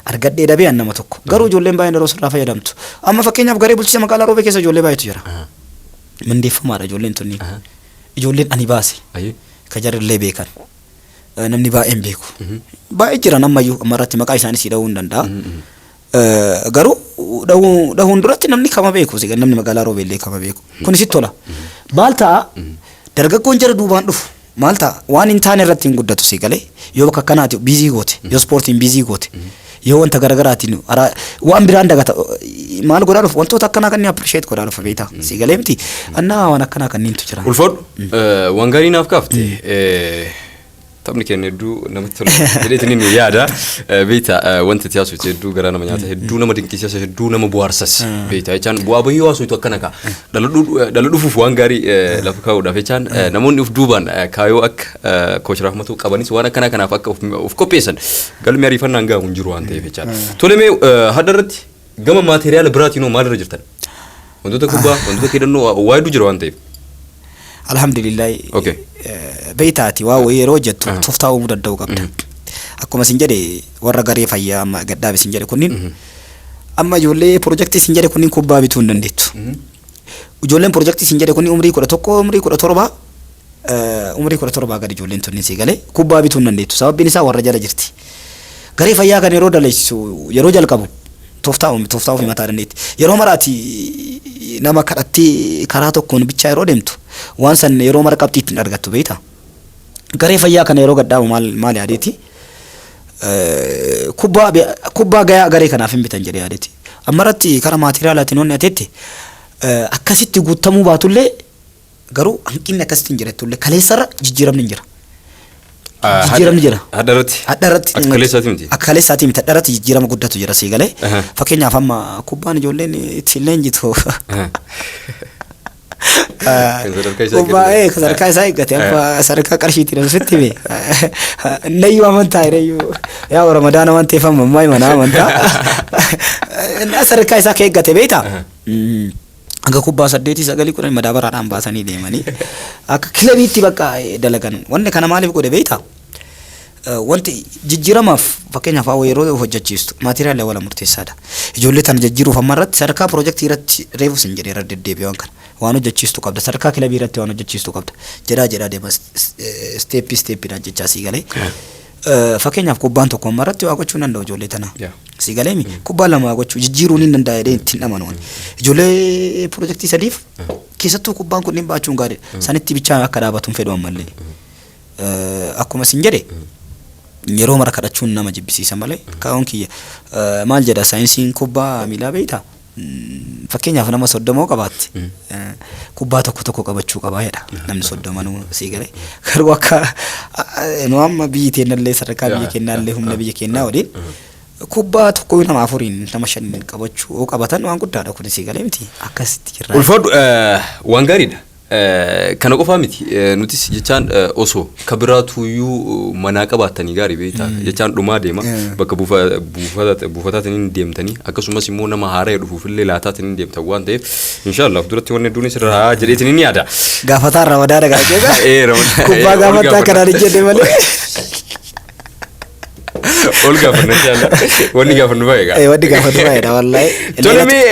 Argadhee dhabee an nama tokko. Garuu ijoolleen baay'een yeroo sirraa fayyadamtu. Amma fakkeenyaaf garee bulchiinsa magaalaa Roobee keessa ijoollee baay'eetu jira. Mindeeffamaadha ijoolleen tunniin. Ijoolleen ani baase. Ka jarrillee beekan. Namni baay'een beeku. Baay'ee jiran ammayyuu amma irratti maqaa isaanii si dha'uu hin danda'a. Garuu dhahuun duratti namni kama beeku, si namni magaalaa Roobeellee kama beeku. Kun sitti tola. Maal ta'a, dargaggoon jara duubaan dhufu maal ta'a, waan hin taane irratti hin guddatu, si galee, yoo bakka akkanaati busy goote, yoo ispoortiin busy goote, yoo wanta garaagaraatiin waan biraan dagata, maal godhaa dhufu, wantoota akkanaa kanneen appreciate godhaa dhufa beektaa, si galee miti, annaa waan akkanaa kanneentu jira. Ulfaadhu, waan gaarii naaf kaafte. Taphni keenya hedduu namatti tola jedheetiin inni yaada. Beektaa, wanti itti haasofte hedduu garaa nama nyaata, hedduu nama dinqisiisa, hedduu nama bohaarsas. Beektaa, jechaan bu'aa bahii haasoftu akkana kaa. Dhala dhufuuf waan gaarii lafa kaa'uudhaaf, jechaan namoonni of duubaan kaayoo akka Coach Rahmatuu qabanis waan akkanaa kanaaf akka of qopheessan, galmi ariifannaan gahu hin jiru waan ta'eef jechaan. Tole, mee hadha irratti gama maateriyaala biraatiin hoo maalirra jirtan? Wantoota kubbaa, wantoota keedannoo waa hedduu jira waan ta'eef. Alhamdulillah. Beektaati, waa wayii yeroo hojjettu tooftaa uumuu danda'uu qabda. Akkuma isin jedhe, warra garee fayyaa amma gadhaabe isin jedhe kunniin, amma ijoollee pirojektii isin jedhe kunniin kubbaa bituu hin dandeettu. Ijoolleen pirojektii isin jedhe kunniin umrii 11, umrii 17, umrii 17 gadi ijoolleen tunniin, si galee, kubbaa bituu hin dandeettu. Sababbiin isaa warra jala jirti. Garee fayyaa kan yeroo daleessisu, yeroo jalqabu tooftaa uumi, tooftaa ofii mataa dandeetti. Yeroo maraati nama kadhattee karaa tokkoon bichaa yeroo deemtu waan san yeroo mara qabxii ittiin argattu beektaa. Garee fayyaa kana yeroo gadhaabu maal maal yaadeeti? Kubbaa gayaa garee kanaaf hin bitan jedhee yaadeeti. Ammarratti karaa maatiriyaalaatiin wanni ateetti akkasitti guutamuu baatullee, garuu hanqinni akkasitti hin jirettullee, kaleessarra jijjiiramni hin jira. Jijjiiramni jira. Hadha irratti. Hadha irratti. Akka kaleessaatii miti. Akka kaleessaatii miti. Hadha irratti jijjiirama guddatu jira, sii galee. Fakkeenyaaf, amma kubbaan ijoolleen ittiin leenjitu. Kan sadarkaa isaa Kubbaa eeggate. Sadarkaa isaa eeggate, amma sadarkaa qarshiitiin asitti hime. Nayyuu amantaa, nayyuu yaa Ramadaana waan ta'eef amma ammaa mana amantaa. Sadarkaa isaa akka eeggate beektaa? Hanga kubbaa 8, 9, 10 madaabaraadhaan baasanii deemanii akka kilabiitti bakka dalagan. Wanni kana maaliif godhe beektaa? Wanti jijjiiramaaf, fakkeenyaaf, haa yeroo hojjechiistu maatiriyaalii wala murteessaadha. Ijoollee tana jijjiiruuf amma irratti sadarkaa piroojeektii irratti reefu sin jedhee irra deddeebi'ee waan kana waan hojjechiistu qabda, sadarkaa kilabii irratti waan hojjechiistu qabda jedhaa jedhaa deema, step stepiidhaan jechaa, sii galee. Fakkeenyaaf, kubbaan tokko amma irratti waa gochuu hin danda'u ijoollee tana. Sii galeemi, kubbaa lama waa gochuu jijjiiruun hin danda'a jedhee ittiin amanu. Ijoollee piroojeektii sadiif keessattuu kubbaan kunniin baachuun gaariidha. Sanitti bichaa akka dhaabatu hin fedhu ammallee. Akkuma isin jedhe, yeroo mara kadhachuun nama jibbisiisa malee, kaa'uun kiyya maal jedha, saayinsiin kubbaa miilaa beektaa? Fakkeenyaaf, nama 30 qabaatte kubbaa tokko tokko qabachuu qabaa jedha namni 30nuu, sii galee. Garuu akka nu amma biyyi teennallee, sadarkaa biyya keenyaallee, humna biyya keenyaa waliin kubbaa tokko nama afuriin, nama shaniin qabachuu yoo qabatan waan guddaadha kun, sii galee miti, akkasitti jirra. Ulfaadhu, waan gaariidha. Kana qofaa miti, nutis jechaan osoo ka biraatuyyuu manaa qabaattanii gaarii beektaa, jechaan dhumaa deema bakka buufataatiin deemtanii, akkasumas immoo nama haaraa dhufuufillee laataatiin deemtan waan ta'eef, inshaallah duratti wanni hedduun sirraa jedheetiin ni yaada. Gaafataan Ramadaana kana keessa. Kubbaa Kubbaa gaafataa kanaan hin jenne malee. Ol gaafanna inshaallah. Wanni gaafannu baay'ee gaa. Wanni gaafannu baay'eedha wallaahi. Tole, mee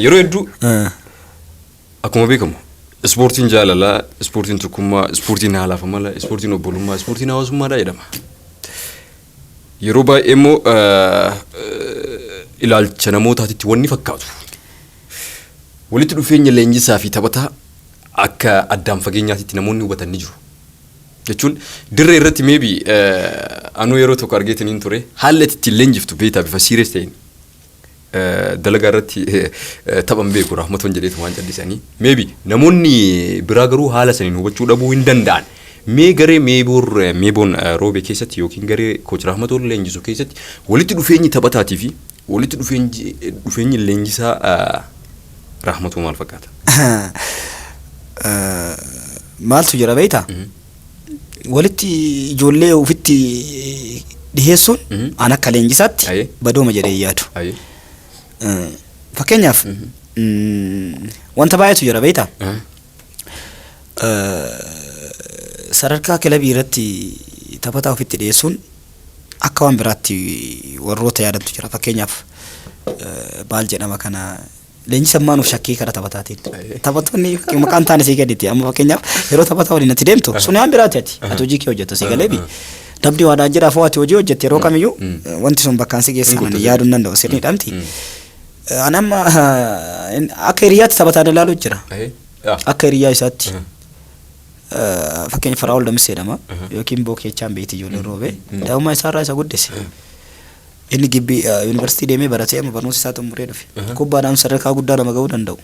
yeroo hedduu akkuma beekamu ispoortiin jaalalaa, ispoortiin tokkummaa, ispoortiin haalaaf amala, ispoortiin obbolummaa, ispoortiin hawaasummaadha jedhama. Yeroo baay'ee immoo ilaalcha namootaatitti wanni fakkaatu, walitti dhufeenya leenjisaa fi taphataa akka addaan fageenyaatitti namoonni hubatan ni jiru. Jechuun dirree irratti maybe anuu yeroo tokko argeetiniin ture, haalli ati ittiin leenjiftu beektaa, bifa serious ta'een dalagaa irratti taphan beeku Rahmatoon jedheetu waan callisanii. Maybe namoonni biraa garuu haala saniin hubachuu dhabuu hin danda'an. Mee garee Meeboon Roobee keessatti yookiin garee Coach Rahmatoon leenjisu keessatti walitti dhufeenyi taphataatii fi walitti dhufeenyi leenjisaa Rahmatoo maal fakkaata? Maaltu jira beektaa? Walitti ijoollee ofitti dhiheessuun an akka leenjisaatti badooma jedhee yaadu. Fakkeenyaaf, wanta baay'eetu jira beektaa? Sadarkaa kilabii irratti taphataa ofitti dhiyeessuun akka waan biraatti warroota yaadantu jira. Fakkeenyaaf, maal jedhama, kana leenjisa ammaa nuuf shakkii kara taphataatiin. Taphattoonni maqaan taane sii gaditti amma, fakkeenyaaf, yeroo taphataa waliin ati deemtu sun waan biraati, ati hojii kee hojjetta, sii galeebi. Dabdi waadaan jira foo ati hojii hojjette, yeroo kamiyyuu wanti sun bakkaan si geessa Hin yaaduu hin danda'u, sirriidha miti. Ani amma akka hiriyaatti taphataan ilaaluu jira. Akka hiriyaa isaatti. Fakkeenya, Faraa'ol Damissee jedhama yookiin Bookeechaan beekti ijoolleen Roobee. Daa'imummaa isaarraa isa guddise. Inni gibbii yuunivarsiitii deemee baratee amma barnoota isaa xumuree dhufe. Kubbaadhaan sadarkaa guddaa nama ga'uu danda'u.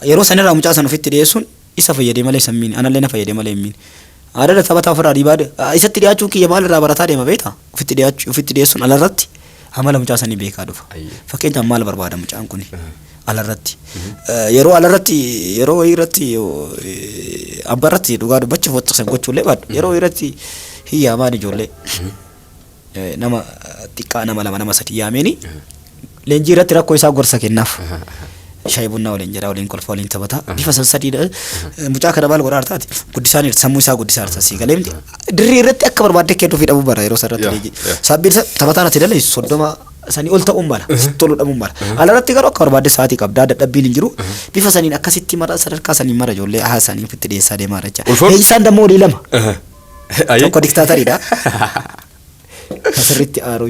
Yeroo sanirraa mucaa sana ofitti dhiyeessuun isa fayyadee malee sammiin anallee na fayyadee malee hin miine. Aadada taphataa ofirraa dhiibaa isatti dhiyaachuun kiyya maal irraa barataa deema beektaa? Ofitti dhiyaachuu, ofitti dhiyeessuun alarratti amala mucaa sanii beekaa dhufa. Fakkeenyaaf, maal barbaada mucaan kuni alarratti? Yeroo alarratti, yeroo wayii irratti, abba irratti, dhugaa dubbachuuf wanta san gochuullee baadhu. Yeroo wayii irratti hin yaamaan ijoollee. Nama xiqqaa, nama lama, nama sadi yaameeni leenjii irratti rakkoo isaa gorsa kennaaf. Shaayii bunnaa waliin jedha, waliin kolfa, waliin taphata. Bifa san sadiidha. Mucaa kana maal godhaa taate? Guddisaan jirti, sammuu isaa guddisaa jirta, sii galee miti. Dirree irratti akka barbaadde kennuu fi dhabuu bara yeroo sarratti leenjii. Saabbiin isaa taphataan ati daleessu 30 sanii ol ta'uun mala. Sitti toluu dhabuun mala. Alarratti garuu akka barbaadde sa'aatii qabdaa, dadhabbiin hin jiru. Bifa saniin akkasitti mara, sadarkaa saniin mara ijoollee haa sanii ofitti dhiyeessaa deemaa jecha. Leenjisaan dammoo olii lama. Tokko diktaatariidha. Kan sirriitti aaru,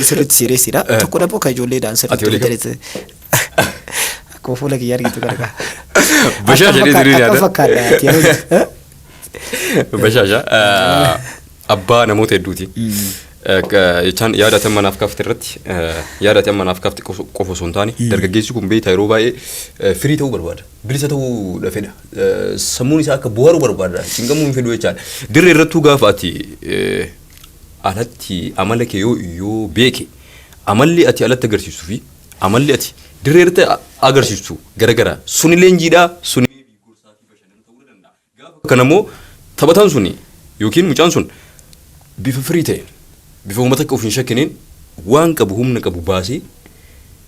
sirriitti siireessiidha. Tokko dammoo kan ijoolleedhaan sirriitti Ati olii kam? hojjetu. Akkuma fuula kiyya argitu gargaara. Bashaa jedhee durii Akkam yaada. fakkaata ati yeroo jettu? Bashaasha abbaa namoota hedduuti. Jechaan yaada ati amma naaf kaafte irratti, yaada ati amma naaf kaafte qofa osoo hin taane, dargaggeessi kun beektaa yeroo baay'ee firii ta'uu barbaada. Bilisa ta'uu fedha. Sammuun isaa akka bohaaruu barbaada. Cinqamuu hin fedhu jechaadha. Dirree irrattuu gaafa ati alatti amala kee yoo beeke, amalli ati alatti agarsiistuu fi amalli ati dirree irratti agarsiistu garagara. Suni leenjiidha. Suni kana immoo taphataan suni yookiin mucaan sun bifa firii ta'e, bifa uummata akka of hin shakkiniin, waan qabu, humna qabu baasee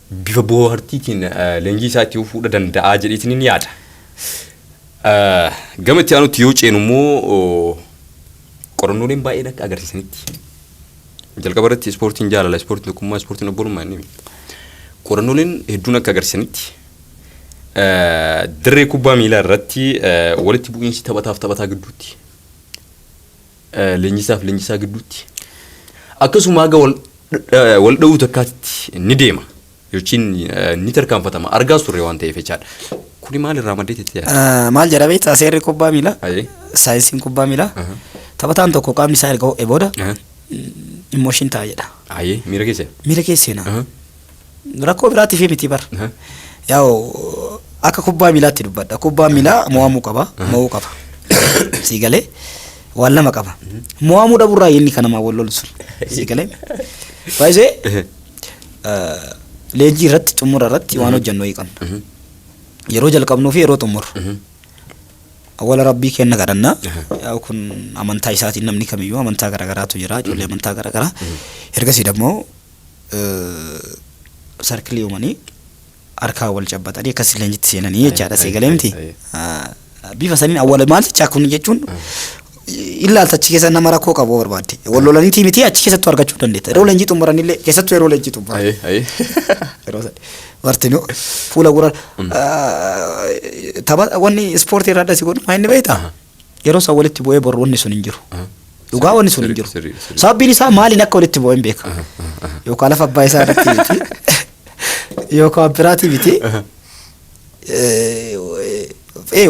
bifa bohaartiitiin leenjii isaa itti fuudha danda'aa jedheetiin ni yaada. Gama itti aanutti yoo ceenu immoo, qorannooleen baay'een akka agarsiisanitti, jalqaba irratti ispoortiin jaalala, ispoortiin tokkummaa, ispoortiin obbolummaa inni qorannooleen hedduun akka agarsiisanitti, dirree kubbaa miilaa irratti walitti bu'iinsi taphataaf taphataa gidduutti, leenjisaaf leenjisaa gidduutti, akkasuma haga wal dha'uu takkaatti ni deema yookiin ni tarkaanfatama argaas turre waan ta'eef jechaadha. Kuni maal irraa maddee teettee yaadda? Maal jedha beektaa seerri kubbaa miilaa? Saayinsiin kubbaa miilaa taphataan tokko qaamni isaa erga ho'e booda emotion ta'a jedha. Ayyee, miira keessa. Miira keessa seenaa. Rakkoo biraatiif miti bar. Yaa'u akka kubbaa miilaatti dubbadha. Kubbaa miilaa mo'amuu qaba, mo'uu qaba. Sii galee waan lama qaba. Mo'amuu dhabuurraa inni kan namaa wal lolu sun. Sii galee. Baay'isee leenjii irratti, xumura irratti waan hojjennu wayii qabna. Yeroo jalqabnuu fi yeroo xumurru. Awwala rabbii kenna kadhanna. Yaa'u kun amantaa isaatiin namni kamiyyuu amantaa garaagaraatu jira. Ijoollee amantaa garaagaraa. Ergasii immoo circle uumanii harkaa wal cabbatanii akkas leenjitti seenanii jechaadha. Sii galee miti. Bifa saniin awwala maal jechaa kun jechuun ilaalta achi keessa nama rakkoo qabu barbaadde. Wal lolaniitii miti, achi keessattuu argachuu dandeetta. Yeroo leenjii xumuranillee, keessattuu yeroo leenjii xumuran. Yeroo sadi. Martinuu fuula gurra tapha wanni ispoortii irraa adda si godhu maa inni beektaa? Yeroo san walitti bu'ee borru wanni sun hin jiru. Dhugaa wanni sun hin jiru. Sirrii, sirrii. Sababbiin isaa maaliin akka walitti bu'e hin beeka. Yookaan lafa abbaa isaa irratti miti. Yookaan biraatii miti.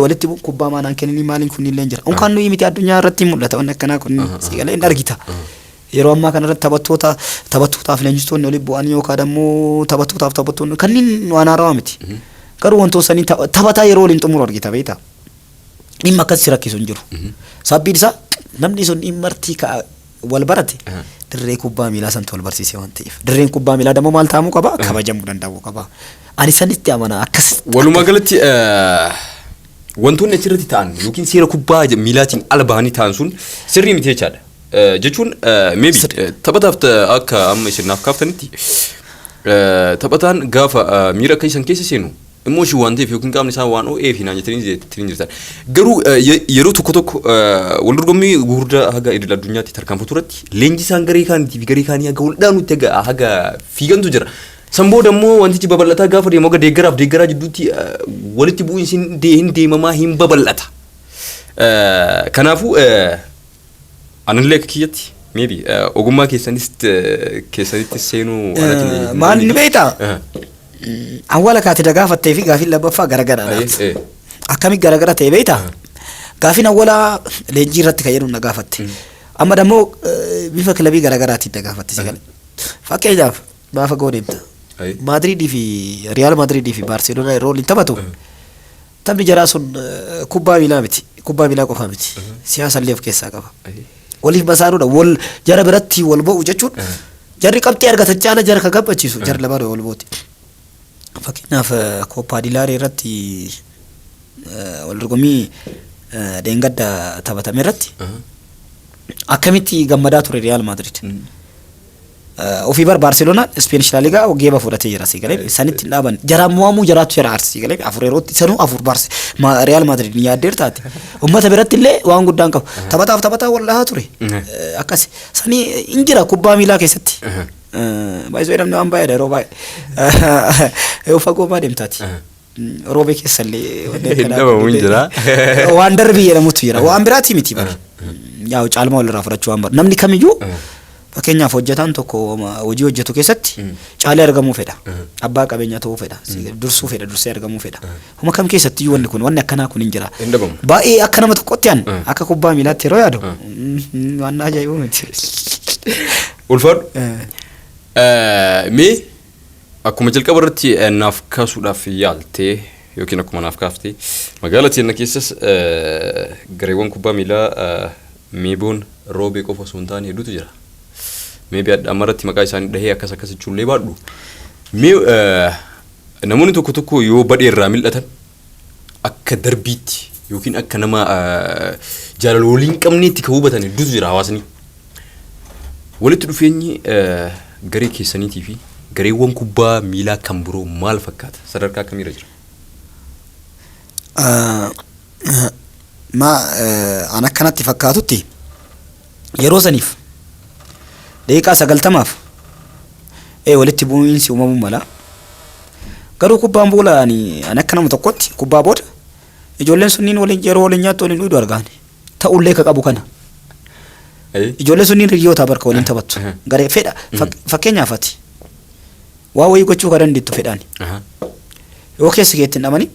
Walitti bu'u kubbaa maanaan kennanii maaliin kun illee jira. Unkaan nuyi miti, addunyaa irratti mul'ata wanni akkanaa kun, si galee hin argita. Yeroo ammaa kana irratti taphattoota taphattootaaf leenjistoonni olii bu'anii yookaan immoo taphattootaaf taphattoonni kanneen waan haarawaa miti. Garuu wantoota sanii taphataa yeroo waliin xumuru argita beektaa. Dhimma akkas si rakkisu hin jiru. Sababbiin isaa namni sun dhimmartii wal barate dirree kubbaa miilaa santu wal barsiise waan ta'eef. Dirreen kubbaa miilaa dammoo maal ta'amuu qaba? Kabajamuu danda'uu qaba. Ani sanitti amana akkas. Walumaa galatti wantoonni achirratti ta'an yookiin seera kubbaa miilaatiin ala bahanii ta'an sun sirrii miti jechaadha. Jechuun maybe taphataaf akka amma isin naaf kaaftanitti, taphataan gaafa miira akka isan keessa seenu emotion waan ta'eef yookiin qaamni isaa waan ho'eef naan jettanii jettanii jirtan. Garuu yeroo tokko tokko wal dorgommii gurguddaa haga idil addunyaatti tarkaanfatu irratti leenjisaan garee kaaniitii fi garee kaanii haga wal dhaanutti haga fiigantu jira. San booda immoo wantichi babal'ataa gaafa deemu haga deeggaraaf deeggaraa jidduutti walitti bu'iinsi hin deemamaa hin babal'ata. Kanaafuu anillee akka kiyyatti maybe ogummaa keessanis keessanitti seenuu alatti Maal ni beektaa? Awwaala kaati gaafattee fi gaafiin lammaffaa garagaraadha. Akkamitti garagara ta'e beektaa? Gaafiin awwalaa leenjii irratti kan jedhu na gaafatte. Amma dammoo bifa kilabii garagaraatiin na gaafatte si galee. Fakkeenyaaf gaafa goo deemta. Maadriidii fi Riyaal Maadriidii fi Baarseloonaa yeroo waliin taphatu taphni jaraa sun kubbaa miilaa miti. Kubbaa miilaa qofaa miti. Siyaasa illee of keessaa qaba. Waliif masaanuudha. Wal jara biratti wal ba'u jechuun jarri qabxii argatan caala jara kan gammachiisu jara lamaan wal bo'uti. Fakkeenyaaf Kooppaa Dilaaree irratti wal dorgommii dheengadda taphatame irratti akkamitti gammadaa ture Riyaal Maadriid. Ofii bar Baarseloonaan Ispeenish Laaligaa geeba fudhatee jira si galee sanitti hin dhaaban. Jaraan mo'amuu jaraatu jara aarsi si galee afur yerootti sanuu afur Baarse Riyaal Maadriid ni yaaddeer taate. Uummata biratti illee waan guddaan qabu. Taphataaf taphataa wal dhahaa ture. Akkas sanii hin jira kubbaa miilaa keessatti. Baay'isoo namni waan baay'eedha yeroo baay'ee. Yoo fagoo maa deemtaati. Roobee keessallee wanni Hin akkanaa dhabamu hin jira. Waan darbii jedhamutu jira. Waan biraatii miti bara. Yaa'u caalmaa walirraa fudhachuu waan bara. Namni kamiyyuu Fakkeenyaaf hojjetaan tokko hojii hojjetu keessatti caalee argamuu fedha. Abbaa qabeenyaa ta'uu fedha. Dursuu fedha, dursee argamuu fedha. Homa kam keessatti iyyuu wanni kun wanni akkanaa kun hin jira. Hin dhabamu. Baay'ee akka nama tokkotti an akka kubbaa miilaatti yeroo yaadu waan ajaa'ibu miti. Ulfaadhu. Mee akkuma jalqaba irratti naaf kaasuudhaaf yaaltee yookiin akkuma naaf kaaftee magaalaa teenya keessas gareewwan kubbaa miilaa Meeboon Roobee qofa osoo hin taane hedduutu jira. Meebii adda amma irratti maqaa isaanii dhahee akkas akkas jechuullee baadhu. Mee namoonni tokko tokko yoo badhee irraa mil'atan akka darbiitti yookiin akka nama jaalala walii hin qabneetti kan hubatan hedduutu jira hawaasni. Walitti dhufeenyi garee keessaniitii fi gareewwan kubbaa miilaa kan biroo maal fakkaata? Sadarkaa akkamiirra jira? Ma an akkanatti fakkaatutti yeroo saniif daqiiqaa 90f walitti bu'iinsi uumamuu mala. Garuu kubbaan boola ani akka nama tokkotti kubbaa booda ijoolleen sunniin waliin yeroo waliin nyaattu waliin dhuydu argaan. Ta'ullee ka qabu kana. Ijoolleen sunniin hiriyoota barka waliin taphattu. Garee fedha fakkeenyaaf ati waa wayii gochuu ka dandeettu fedhaani. Yoo keessa keetti hin dhamani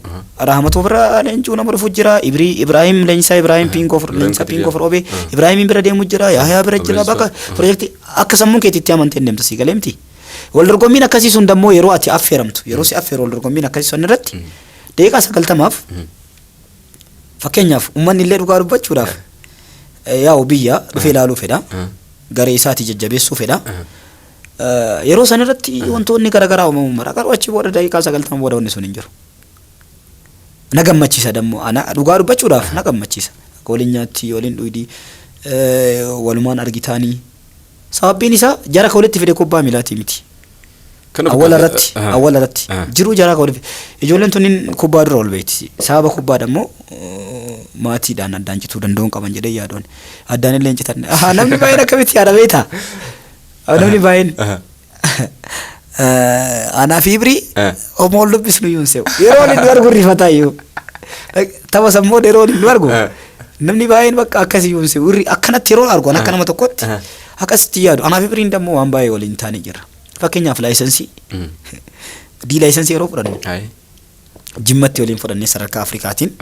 Rahmatoo bira leencuu nama dhufu jira Ibrii Ibrahim leenjisaa Ibrahim Piingoo leenjisaa Piingoo Roobee Ibrahimiin bira deemu jira Yaayaa bira jira bakka pirojektii akka sammuun keetti itti amantee hin deemta sii galee miti. Wal dorgommiin akkasii sun dammoo yeroo ati affeeramtu yeroo si affeeru wal dorgommiin akkasii sun irratti daqiiqaa 90f fakkeenyaaf uummanni illee dhugaa dubbachuudhaaf yaa'u biyya dhufee ilaaluu fedha garee isaatii jajjabeessuu fedha. Yeroo san irratti wantoonni garaagaraa uumamuu mala. Garuu achi booda daqiiqaa 90 booda wanni sun hin jiru. Na gammachiisa dammoo ana dhugaa dubbachuudhaaf na gammachiisa. Akka waliin nyaatti waliin dhuydi walumaan argitaanii. Sababbiin isaa jara ka walitti fide kubbaa miilaatii miti. Kana Awwala fakkaata. irratti awwala irratti jiruu jaraa ka walitti fide. Ijoolleen tunniin kubbaa dura wal beekti. Sababa kubbaa dammoo maatiidhaan addaan cituu danda'uun qaban jedhee yaadoon. Addaan illee hin citan. Namni baay'een akkamitti yaada beektaa? Namni baay'een anaa fi Ibrii homo wal dubbisnu iyyuu hin se'u. Yeroo waliin nu argu rifataa iyyuu. Tapha sammoo yeroo waliin nu argu namni baay'een bakka akkas iyyuu hin se'u. Irri akkanatti yeroo argu akka nama tokkotti akkasitti yaadu. Anaa fi Ibriin dammoo waan baay'ee waliin taane jirra. Fakkeenyaaf laayisensii D laayisensii yeroo fudhannu Jimmatti waliin fudhannee sadarkaa Afrikaatiin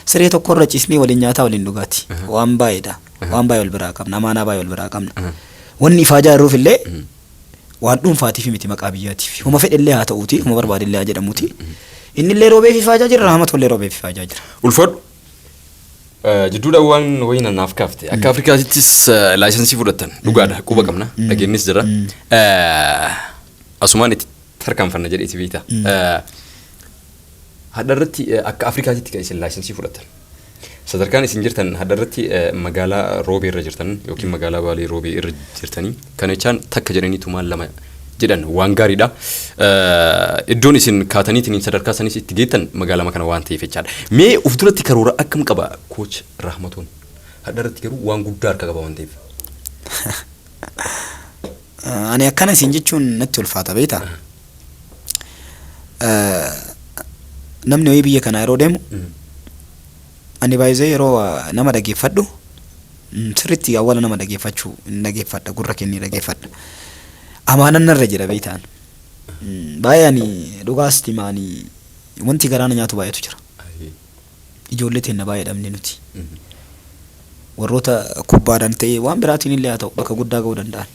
siree tokko irra ciisnee waliin nyaataa waliin dhugaati. Waan baay'eedha. Waan baay'ee wal biraa qabna. Amaanaa baay'ee wal biraa qabna. Wanni ifaajaa jirruuf illee waan dhuunfaatiif miti maqaa biyyaatiif. Homa fedhe illee haa ta'uuti, homa barbaade illee haa jedhamuuti. Inni illee roobeef ifaajaa jira, Rahamatoo illee roobeef ifaajaa jira. Ulfaadhu. Jidduudhaan waan wayii naaf kaafte. Akka Afrikaatittis laayisensii fudhattan dhugaadha quba qabna dhageenyis jira. Asumaan itti tarkaanfanna jedheeti beekta. Hadha irratti akka Afrikaatitti kan isin laayisensii fudhattan. Sadarkaan isin jirtan hadha irratti magaalaa Roobee irra jirtan yookiin magaalaa Baalee Roobee irra jirtanii kana jechaan takka jedhanii tumaan lama jedhan waan gaariidha. Iddoon isin kaataniitiin sadarkaa sanis itti geettan magaalama kana waan ta'eef jechaadha. Mee of duratti karoora akkam qaba coach Rahmatoon? Hadha irratti garuu waan guddaa harka qaba waan ta'eef. Ani akkana isin jechuun natti ulfaata beektaa? Namni wayii biyya kanaa yeroo deemu ani baay'isee yeroo nama dhageeffadhu sirriitti awwaala nama dhageeffachuu hin dhageeffadha gurra kennee dhageeffadha. Amaanan narra jira beektaan. Baay'ee ani dhugaas hima ani wanti garaa na nyaatu baay'eetu jira. Ijoollee teenna baay'ee dhabne nuti. Warroota kubbaadhaan ta'ee waan biraatiin illee haa ta'u bakka guddaa ga'uu danda'an.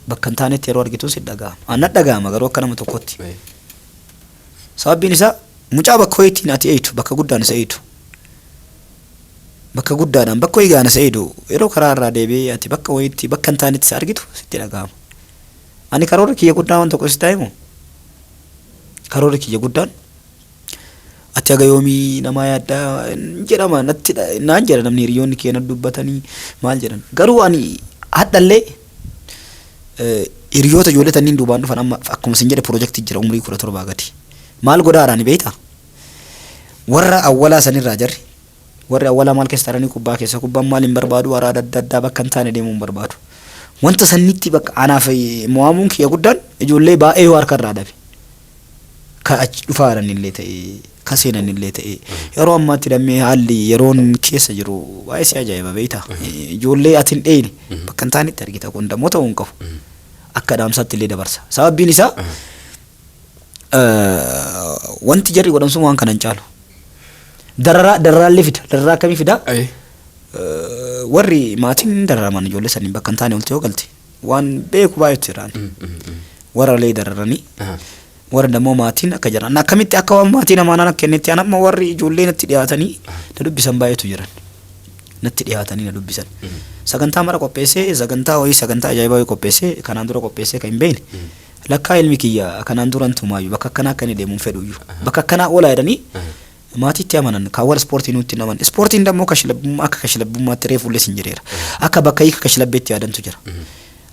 Bakka hin taanetti yeroo argitu si dhaga'ama. An na dhaga'ama garuu akka nama tokkotti. Sababbiin isaa mucaa bakka wayiitiin ati eeytu bakka guddaan isa eeytu. Bakka guddaadhaan bakka wayii ga'an isa eeydu yeroo karaa irraa deebi'ee ati bakka wayiitti bakka hin taanetti isa argitu sitti dhaga'ama. Ani karoorri kiyya guddaan waan tokko sitti himu. Karoorri kiyya guddaan Ati haga yoomii namaa yaaddaa jedhama natti naan jedha namni hiriyoonni kee na dubbatanii maal jedhan. Garuu ani hadhallee hiriyoota ijoollee tanniin duubaan dhufan amma akkuma isin jedhe pirojektii jira umrii 17 gadi. Maal godhaadha ani beektaa? Warra awwalaa sanirraa jarri warri awwalaa maal keessa taranii kubbaa keessa kubbaan maal hin barbaadu araada adda addaa bakka hin taane deemuu hin barbaadu. Wanta sannitti bakka anaaf mo'amuun kiyya guddaan ijoollee baay'ee yoo harka irraa dhabe. Ka achi dhufaa jiran illee ta'e Ka seenan illee ta'e yeroo ammaatti dammee haalli yeroon keessa jiru baay'ee si ajaa'iba beektaa. Ijoollee ati hin dheeyne bakka hin taanetti argita, kun dammoo ta'uu hin qabu. Akka dhaamsaatti illee dabarsa. Sababbiin isaa wanti jarri godhan sun waan kana hin caalu. Dararaa dararaallee fida. Dararaa akkamii fida? Warri maatiin hin dararaman ijoollee saniin bakka hin taane olti yoo galte waan beeku baay'eetu jira. Warra illee dararanii warra dammoo maatiin akka jiran akkamitti akka waan maatiin amaanaan akka kennetti an amma warri ijoollee natti dhiyaatanii na dubbisan baay'eetu jiran. Natti dhiyaatanii na dubbisan. Sagantaa mara qopheessee, sagantaa wayii, sagantaa ajaa'ibaa wayii qopheessee, kanaan dura qopheessee kan hin beekne, lakkaa ilmi kiyya kanaan duran tumaayyuu bakka akkanaa akka inni deemu hin fedhuyyuu bakka akkanaa oolaa jedhanii maatiitti amanan. Kaawwal ispoortii nutti hin amanan. Ispoortiin dammoo kashlabbummaa, akka kashlabbummaatti reefullee sin jedheera. Akka bakka hiika kashlabbeetti yaadantu jira.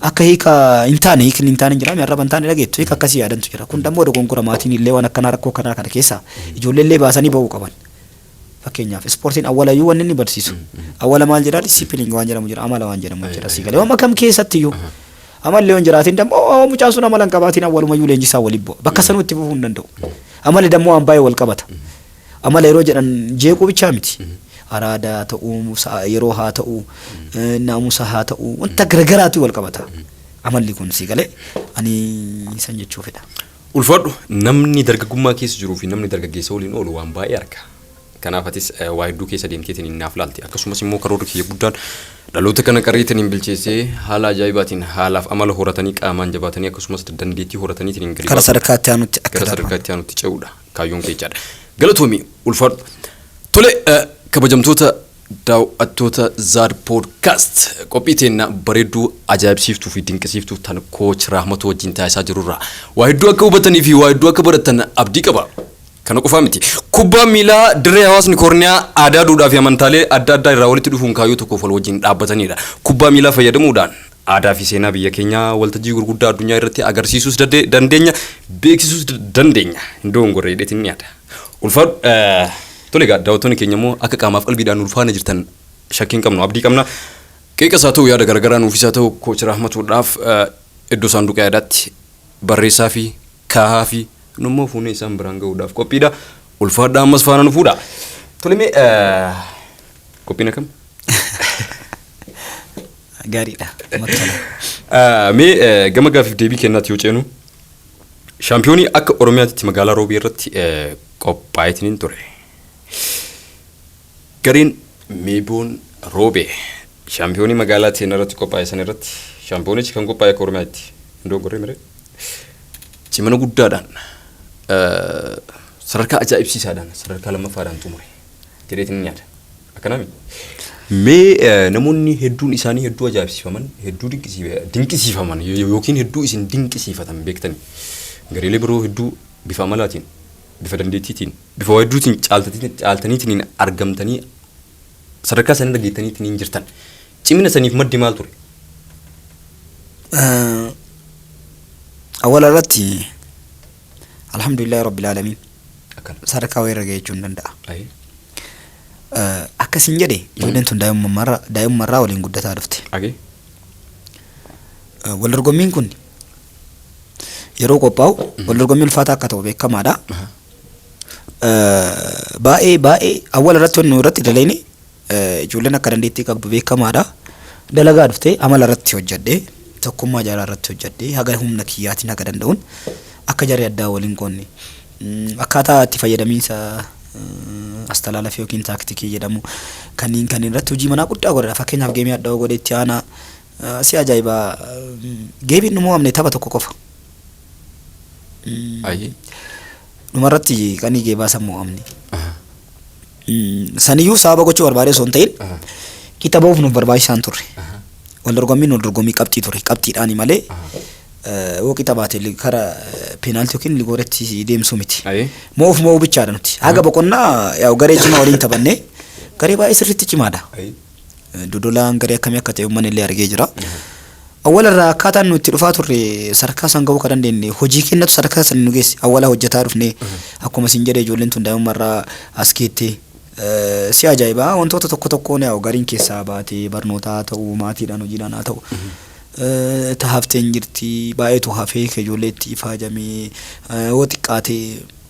Akka hiika hin taane, hiikni hin taane hin jira, arraba hin taane dhageettu, hiika akkasii yaadantu jira. Kun dammoo dogongora. Maatiin illee waan akkanaa rakkoo kanaa kana keessaa ijoollee illee baasanii ba'uu qaban. Fakkeenyaaf ispoortiin awwalayyuu wanni inni barsiisu awwala maal jedhaa, discipline waan jedhamu jira, amala waan jedhamu jira. Sii galee waan kam keessatti iyyuu amalli yoo hin jiraatin dammoo mucaan sun amala hin qabaatin awwalumayyuu leenjisaa waliin bu'a, bakka sanuu itti fufuu hin danda'u. Amalli dammoo waan baay'ee wal qabata. Amala yeroo jedhan jeequu bichaa miti. Araada haa ta'uu, yeroo haa ta'uu, naamusa haa ta'uu, wanta garagaraatu wal qabata. Amalli kun sii galee ani san jechuu fedha. Ulfaadhu, namni dargaggummaa keessa jiruu fi namni dargaggeessa waliin oolu waan baay'ee arga. Kanaaf atis waa hedduu keessa deemteetiin naaf laalte. Akkasumas immoo karoorri kiyya guddaan dhaloota kana qareetiin bilcheessee haala ajaa'ibaatiin haalaaf amala horatanii, qaamaan jabaatanii, akkasumas dandeettii horataniitiin gadi Kara sadarkaa itti aanutti akka gara sadarkaa itti aanutti ce'uudha kaayyoon keechaadha. Galatoomi, ulfaadhu. Tole, kabajamtoota daawwattoota Zaad Podcast, qophii teenna bareedduu, ajaa'ibsiiftuu fi dinqisiiftuu tan Coach Rahmatuu wajjin taasisaa jirurraa waa hedduu akka hubatanii fi waa hedduu akka baratan abdii qaba. Kana qofaa miti. Kubbaan miilaa dirree hawaasni koorniyaa, aadaa, duudhaa fi amantaalee adda addaa irraa walitti dhufuun kaayyoo tokkoof wal wajjin dhaabbatanidha. Kubbaa miilaa fayyadamuudhaan aadaa fi seenaa biyya keenyaa waltajjii gurguddaa addunyaa irratti agarsiisuus dandeenya, beeksisuus dandeenya. Hin dogongorre jedheetiin ni yaada. Ulfaadhu. Tole egaa, daawwattoonni keenya immoo akka qaamaaf qalbiidhaan ulfaana jirtan shakkii hin qabnu, abdii qabna. Qeeqas haa ta'u, yaada garaagaraa nuufis haa ta'u, Coach Rahmatuudhaaf iddoo saanduqa yaadaatti barreessaa fi kaahaa fi nummoo fuunee isaan biraan gahuudhaaf qophiidha. Ulfaadhaa, ammas faana nu fuudha. Tole, mee qophiin akkam? Gaariidha. Namatti tola. Mee gama gaaffiif deebii kennaatti yoo ceenu, shaampiyoonii akka Oromiyaatti magaalaa Roobii irratti qophaa'eetiin ture. Gareen Meeboon Roobee shaampiyoonii magaalaa Teenaa irratti qophaa'e san irratti, shaampiyoonichi kan qophaa'e akka Oromiyaatti, hin dogoggorree miree, cimina guddaadhaan, sadarkaa ajaa'ibsiisaadhaan sadarkaa lammaffaadhaan xumure jedheetiin ni yaada. Akkanaami. Mee namoonni hedduun isaanii hedduu ajaa'ibsiifaman, hedduu dinqisiifaman yookiin hedduu isin dinqisiifatan beektanii, gareelee biroo hedduu bifa amalaatiin, bifa dandeettiitiin, bifa waa hedduutiin caaltaniitiin argamtanii sadarkaa sanarra geettaniitiin hin jirtan. Cimina saniif maddi maal ture? Awwala irratti alhamdulillahi rabbil aalamiin sadarkaa wayirra ga'e jechuun danda'a. Akkasin jedhe, ijoolleen tun daa'imummaarraa waliin guddataa dhufte. Wal dorgommiin kun yeroo qophaa'u wal dorgommii ulfaataa akka ta'u beekamaadha. Baay'ee baay'ee awwala irratti wanni irratti daleeni ijoolleen akka dandeettii qabdu beekamaadha. Dalagaa dhuftee amala irratti hojjedhee, tokkummaa jaalala irratti hojjedhee, haga humna kiyyaatiin haga danda'uun akka jarri addaa waliin qoonne, akkaataa itti fayyadamiinsa astalaalafii yookiin taaktikii jedhamu kanneen kanneen irratti hojii manaa guddaa godhadha. Fakkeenyaaf geemii adda godhee itti aanaa si ajaa'ibaa geemiin nu mo'amne tapha tokko qofa. Dhumarratti qanii geebaa san mo'amne. Saniyyuu sababa gochuu barbaadee osoo hin ta'in qixa ba'uuf nuuf barbaachisaan turre. Wal dorgommiin wal dorgommii qabxii ture. Qabxiidhaani malee yoo qixa baate kara peenaaltii yookiin ligooretti deemsuu miti. Mo'uuf mo'uu bichaadha nuti. Haga boqonnaa yaa'u garee cimaa waliin taphannee, garee baay'ee sirriitti cimaadha. Dodolaan garee akkamii akka ta'e uummanni illee argee jira. Awwala irraa akkaataan nu itti dhufaa turre sadarkaa san gahuu kan dandeenye hojii kennatu sadarkaa san nu geesse. Awwala hojjetaa dhufne, akkuma isin jedhe ijoolleen tun daa'imummaa irraa as geette. Si ajaa'ibaa, wantoota tokko tokkoon yaa'u gariin keessaa baatee barnoota haa ta'u, maatiidhaan, hojiidhaan haa ta'u. Ta hafteen jirti, baay'eetu hafee ka ijoollee itti ifaajamee yoo xiqqaate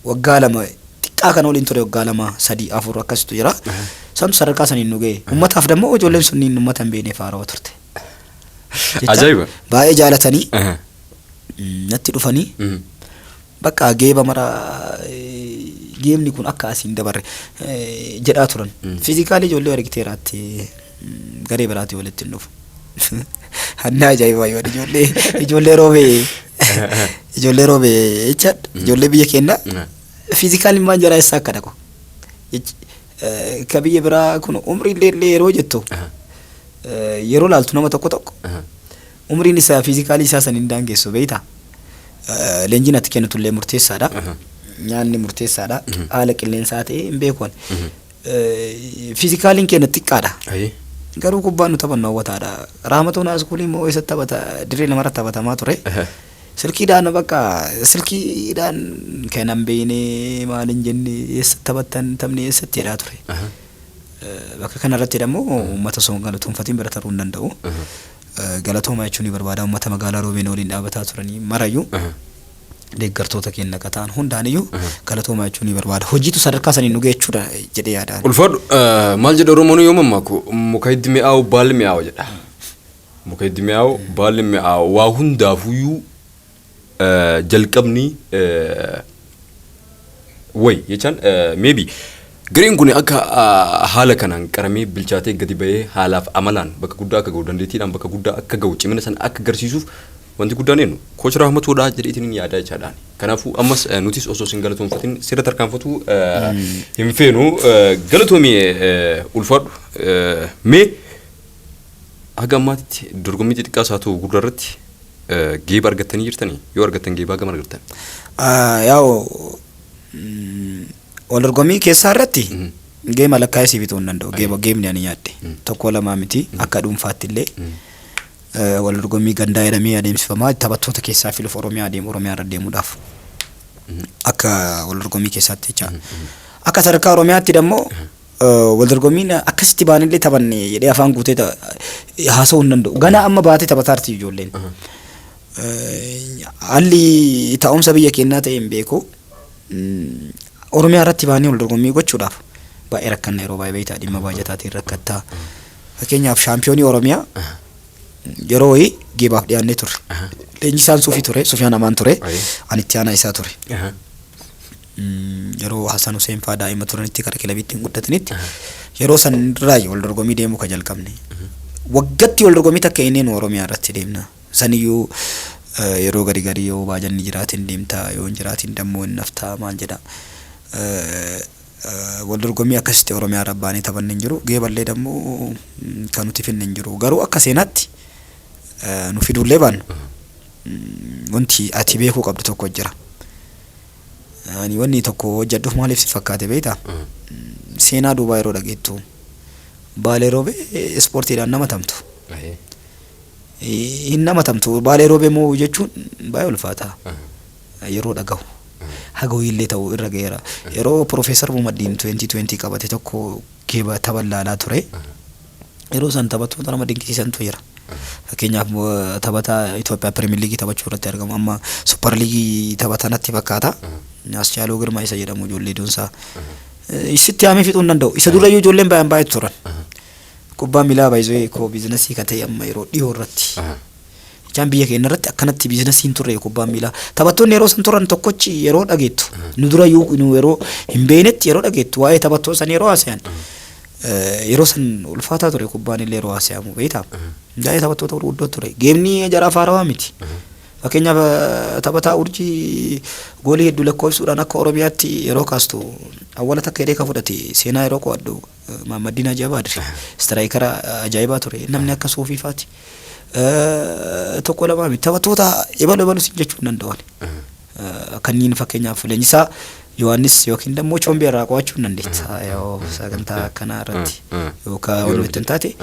waggaa 2 Xiqqaa kana waliin ture waggaa 2, 3, 4 akkasitu jira. Santu sadarkaa saniin nu ga'e. Uummataaf dammoo ijoolleen sunniin uummata hin beekneef haarawa turte. Jecha Ajaa'iba. Baay'ee jaalatanii natti dhufanii bakka geeba mara geemni kun akka asiin dabarre jedhaa turan. Physically ijoollee argiteeraatti garee biraatii walitti hin dhufu. Hannaa ajaa'ibaa yoo ijoollee roobee jecha ijoollee biyya keenyaa physically maan jaraa eessaa akka dhaqu. Ka biyya biraa kun umrii illee yeroo jettu yeroo laaltu nama tokko tokko umriin isaa physically isaa san hin daangessu beektaa. Leenjiin ati kennitu illee murteessaadha. Nyaanni murteessaadha. Haala qilleensaa ta'e hin beeku. Physicaliin keenya xiqqaadha. Garuu kubbaan nu taphannu hawwataadha. Raamatoon schoolii immoo eessatti taphata, dirree namarratti taphatamaa ture. Silkiidhaan bakka silkiidhaan kan hin beekne maal hin jenne eessatti taphattan, taphni eessatti jedhaa ture. Bakka kanarratti immoo uummata osoo hin galatoonfatiin bira taruu hin danda'u. Galatooma jechuun ni barbaada uummata magaalaa Roobeen waliin dhaabataa turanii marayyuu, deeggartoota keenya akka ta'an hundaaniyyuu galatooma jechuun ni barbaada. Hojiitu sadarkaa saniin nu geechuudha jedhee yaadaan. Ulfaadhu, maal jedha Oromoon yoo mammaaku, muka hiddi mi'aawu baalli mi'aawu jedha. Muka hiddi mi'aawu baalli mi'aawu, waa hundaafuyyuu jalqabni wayi jechaan maybe gareen kun akka haala kanaan qaramee bilchaatee gadi bahee haalaaf amalaan bakka guddaa akka ga'u, dandeettiidhaan bakka guddaa akka ga'u, cimina sana akka agarsiisuuf wanti guddaan eenyu coach Rahmatuudha jedheetiin yaadaa jechaadhaan. Kanaafuu ammas nutis osoo isin galatoonfatin sirra tarkaanfatu hin feenu. Galatoomii, ulfaadhu. Mee haga ammaatitti dorgommii xixiqqaas haa ta'u guddaa irratti geeba argattanii jirtanii? Yoo argattan geebaa gama argattan? Yaa'u wal dorgommii keessaa irratti geema lakkaa'ee siif bituu hin danda'u. Geeba geemni ani nyaadhe tokko lamaa miti, akka dhuunfaatti illee wal dorgommii gandaa jedhamee adeemsifamaa taphattoota keessaa filuuf Oromiyaa adeemu, Oromiyaa irra deemuudhaaf akka wal dorgommii keessaatti jecha. Akka sadarkaa Oromiyaatti immoo wal dorgommiin akkasitti baanillee taphanne jedhee afaan guutee haasa'uu hin danda'u. Ganaa amma baatee taphataarti ijoolleen. Haalli taa'umsa biyya keenyaa ta'e hin beeku. Oromiyaa irratti baanee wal dorgommii gochuudhaaf baay'ee rakkanna, yeroo baay'ee beektaa, dhimma baajataatiin rakkattaa. Fakkeenyaaf shaampiyoonii Oromiyaa yeroo wayii geebaaf dhiyaannee turre. Leenjisaan Suufii ture, Sufiyaan Amaan ture. Ani itti aanaa isaa ture. Yeroo Hasan Hussein fa'aa daa'ima turanitti kara kilabiitti hin guddatanitti yeroo san irraa wal dorgommii deemuu ka jalqabne. Waggatti wal dorgommii takka inni nu Oromiyaa irratti deemna. Saniyyuu yeroo gari gari yoo baajanni jiraatin deemta, yoo hin jiraatin dammoo hin naftaa maal jedha. Wal dorgommii akkasitti Oromiyaa irra baanee taphanne hin jiru. Geeballee dammoo kan nuti finne hin jiru. Garuu akka seenaatti nu fiduullee baannu wanti ati beekuu qabdu tokko jira. Ani wanni tokko hojjedhuuf maaliif si fakkaate beektaa? Seenaa duubaa yeroo dhageettu Baalee Roobee ispoortiidhaan nama tamtu. Hin namatamtu. Baalee Roobee moo jechuun baay'ee ulfaata. Yeroo dhagahu. Haga wayiillee ta'u irra ga'eera. Yeroo Profeesar Mumaddiin 2020 qabate tokko geeba tapha ilaalaa ture. Yeroo san taphattoota nama dinqisiisantu jira. Fakkeenyaaf taphataa Itoophiyaa Pirimeer Liigii taphachuu irratti argamu, amma Super League taphata natti fakkaata. Aschaaloo Girmaa isa jedhamu ijoollee doonsaa. Sitti haamee fixuu hin danda'u. Isa durayyuu ijoolleen baay'een baay'eetu turan. Kubbaan miilaa baay'ee koo business kan ta'e amma yeroo dhiyoo irratti. Jechaan biyya keenya irratti akkanatti businessiin turre kubbaan miilaa. Taphattoonni yeroo san turan tokkochi yeroo dhageettu. Nu durayyuu nu yeroo hin beeknetti yeroo dhageettu waa'ee taphattoota sanii yeroo haasayan. Yeroo san ulfaataa ture kubbaan illee yeroo haasayamu beektaa. Baay'ee taphattoota gurguddoo ture. Geemni jaraaf haarawaa miti. Fakkeenyaaf taphataa urjii goolii hedduu lakkoofsuudhaan akka Oromiyaatti yeroo kaastu awwala takka jedhee kan fudhate seenaa yeroo qo'adhu Maammaddiin Haji Abaadir striker ajaa'ibaa ture. Namni akka Soofii faati. Tokko lamaa miti, taphattoota ebalu ebalu sin jechuu hin danda'u. Kanneen fakkeenyaaf leenjisaa Yohaannis yookiin immoo Chombee irraa qo'achuu hin dandeetta. Yoo sagantaa akkanaa irratti yookaan waan hin taate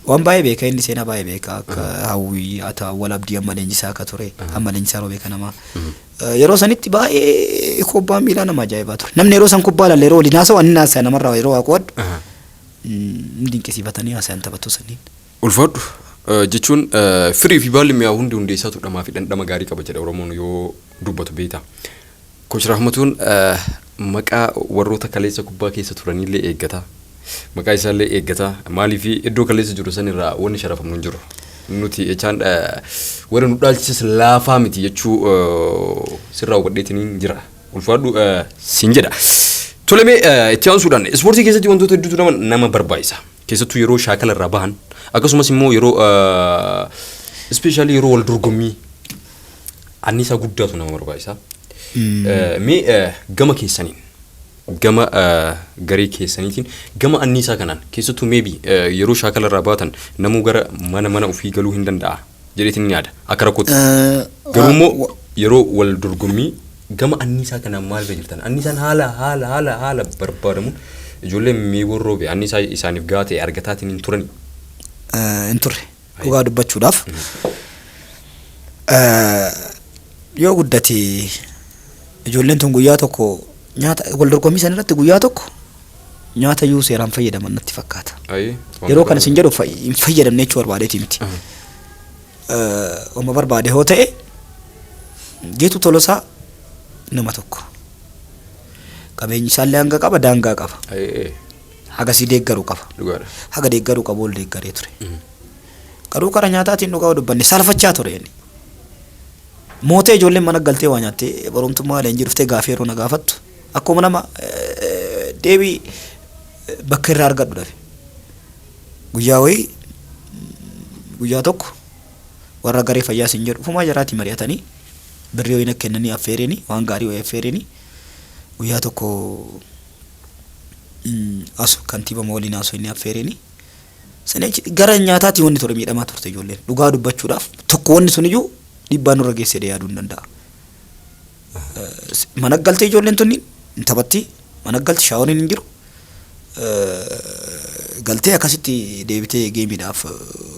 waan baay'ee beeka inni, seenaa baay'ee beeka, akka Hawwii haa Awwal Abdii amma leenjisaa akka ture, amma leenjisaa Roobee kanamaa. Yeroo sanitti baay'ee kubbaan miilaa nama ajaa'ibaa ture. Namni yeroo san kubbaa lalle yeroo waliin haasa'u, ani haasa'e namarraa yeroo waa qo'adhu hin dinqisiifatanii haasa'an taphattuu saniin. Ulfaadhu, jechuun firii fi baalli mi'aawu hundi hundee isaatu dhamaa fi dhandhama gaarii qaba jedha Oromoon yoo dubbatu beektaa. Coach Rahmatuun Maqaa warroota kaleessa kubbaa keessa turanillee eeggata. Maqaa isaallee eeggata. Maaliif iddoo kaleessa jiru sanirraa wanni sharafamu hin jiru. Nuti jechaan warra nu dhaalchises laafaa miti jechuu sirraa hubadheetiin jira. Ulfaadhu siin jedha. Tole, mee itti aansuudhaan ispoortii keessatti wantoota hedduutu nama barbaachisa. Keessattuu yeroo shaakala irraa bahan, akkasumas immoo yeroo especially yeroo wal dorgommii anniisaa guddaatu nama barbaachisa. Mee gama keessaniin, gama garee keessaniitiin, gama anniisaa kanaan keessattuu maybe yeroo shaakala irraa baatan namuu gara mana ofii galuu hin danda'a jedheetiin ni yaada akka rakkootti. Garuu immoo yeroo wal dorgommii gama anniisaa kanaan maal irra jirtan? Anniisaan haala haala haala haala barbaadamuun ijoolleen Meeboon Roobee anniisaa isaaniif gahaa ta'e argataatiin hin turani? Hin turre, dhugaa dubbachuudhaaf. Yoo guddate ijoolleen tun guyyaa tokko nyaata wal dorgommii san irratti guyyaa tokko nyaata iyyuu seeraan fayyadaman natti fakkaata. Yeroo kana isin jedhu hin fayyadamne jechuu barbaadeeti miti. Oma barbaade hoo ta'e, Geetuu Tolosaa nama tokko. Qabeenyi isaallee hanga qaba, daangaa qaba. Hagasii deeggaru qaba. Haga deeggaruu qabu ol deeggaree ture. Garuu karaa nyaataatiin dhugaa dubbanne saalfachaa ture inni. Mootee ijoolleen mana galtee waa nyaattee barumtummaa leenjii dhuftee gaafii yeroo na gaafattu akkuma nama deebii bakka irraa argadhu dhabe. Guyyaa wayii, guyyaa tokko warra garee fayyaa sin jedhu ufumaa jaraatii mari'atanii birrii wayii na kennanii affeeranii, waan gaarii wayii affeeranii, guyyaa tokko asu kantiiba waliin haasoo inni affeeranii sanii achi gara nyaataatiin wanni ture miidhamaa turte ijoolleen. Dhugaa dubbachuudhaaf tokko wanni sun iyyuu dhiibbaa nurra geessee yaaduu hin danda'a. Mana galtee ijoolleen tunni hin taphatti, mana galti, showeriin hin jiru. Galtee akkasitti deebitee gameiidhaaf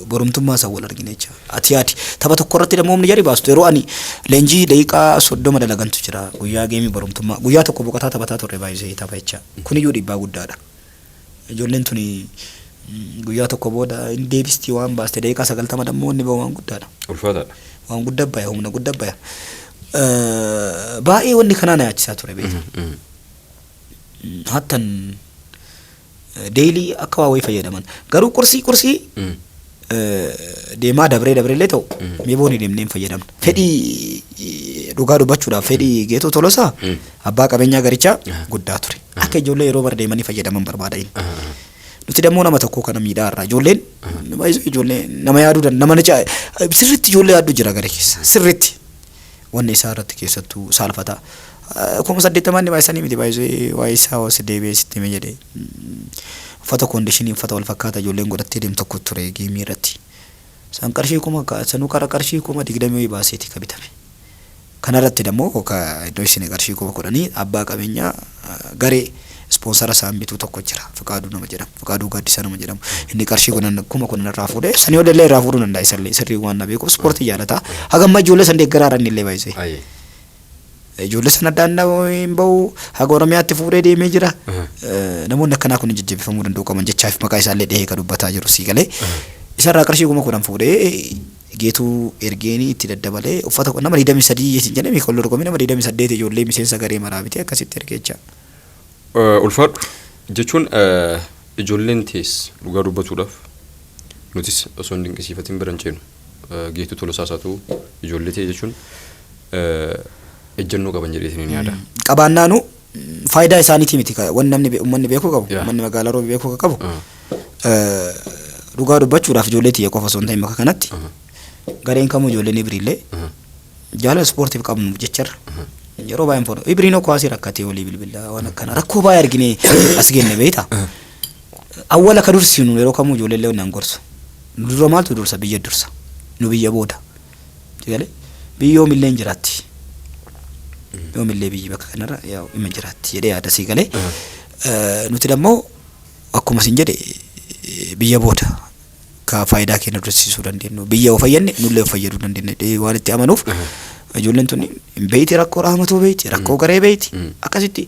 borumtummaa isaa wal argine jecha. Ati yaadi, tapha tokko irratti dammoo humni jari baastu yeroo ani leenjii daqiiqaa 30 dalagantu jira guyyaa gameii borumtummaa, guyyaa tokko boqotaa taphataa turre baay'isee tapha jecha. Kuniyyuu dhiibbaa guddaadha. Ijoolleen tuni guyyaa tokko booda hin deebisti waan baaste, daqiiqaa 90 dammoo inni bahu waan guddaadha. Ulfaataadha. Waan guddaa baya, humna guddaa baya. Baay'ee wanni kanaa na yaachisaa ture, beekta. Hattan daily akka waa wayii fayyadaman. Garuu qursii deemaa dabree dabree illee ta'u Meeboon deemnee hin fayyadamna. Fedhii, dhugaa dubbachuudhaaf, fedhii Geetuu Tolosaa abbaa qabeenyaa garichaa guddaa ture. Akka ijoollee yeroo bara deemanii fayyadaman barbaada inni. Nuti dammoo nama tokko kana miidhaa irraa ijoolleen ijoollee nama yaaduu danda'a, nama sirriitti ijoollee yaaddu jira gara keessa, sirriitti wanni isaa irratti keessattuu saalfata. 80,000 inni baay'isanii miti, baay'isee waa'ee isaa os deebi'ee sitti hime jedhee. Uffata conditionii, uffata wal fakkaataa ijoolleen godhattee deemtu tokko ture gameii irratti. Isaan qarshii kuma sanuu qara qarshii 20,000 wayii baaseeti ka bitame. Kanarratti dammoo ka iddoo isin qarshii 10,000 abbaa qabeenyaa garee sponsora isaan bituu tokko jira. Fiqaaduu nama jedhamu. Fiqaaduu Gaaddisaa nama jedhamu. Inni qarshii 10,000 irraa fuudhee, sanii olillee irraa fuudhuu danda'a, isallee sirrii waan na beekuuf ispoortii jaalata. Hagamma ijoollee san deeggaraara inni illee baay'isee. Ijoollee sana addaan hin bahu, haga Oromiyaatti fuudhee deemee jira. Namoonni akkanaa kun jajjabeeffamuu danda'u qaban jechaaf maqaa isaallee dhahee kan dubbataa jiru sii galee. Isarraa qarshii 10,000 fuudhee Geetuu ergeenii itti daddabalee uffata nama 23 isin jedhame kan dorgommii nama 28 ijoollee miseensa garee maraa bitee akkasitti ergee jecha. Ulfaadhu jechuun ijoolleen tees dhugaa dubbatuudhaaf nutis osoo hin dinqisiifatin bira hin ceenu. Geetuu Tolosaas haa ta'u ijoollee ta'e jechuun ejjennoo qaban jedheetiin ni yaada. Qabaannaanu faayidaa isaaniitii miti, wanni namni uummanni beekuu qabu, uummanni magaalaa Roobii beekuu qabu, dhugaa dubbachuudhaaf ijoollee tiyya qofa osoo hin ta'in bakka kanatti gareen kamuu ijoolleen Ibriillee jaalala ispoortiif qabnu jecharra yeroo baay'een foon Ibriinoo kuwaasii rakkatee walii bilbila, waan akkana rakkoo baay'ee argine as genne, beekta. Awwala ka dursinu yeroo kamuu ijoollee illee nan gorsu. Nu dura maaltu dursa? Biyya dursa. Nu biyya booda. Galee biyyi yoomillee hin jiraatti. Yoomillee biyyi bakka kanarra yaa ima jiraatti jedhee yaada, sii galee. Nuti dammoo akkuma isin jedhe biyya booda ka faayidaa keenya dursiisuu dandeenyu, biyya yoo fayyadne nullee of fayyaduu dandeenya jedhee waan itti amanuuf ijoolleen tun hin beeyti, rakkoo raamatuu beeyti, rakkoo garee beeyti, akkasitti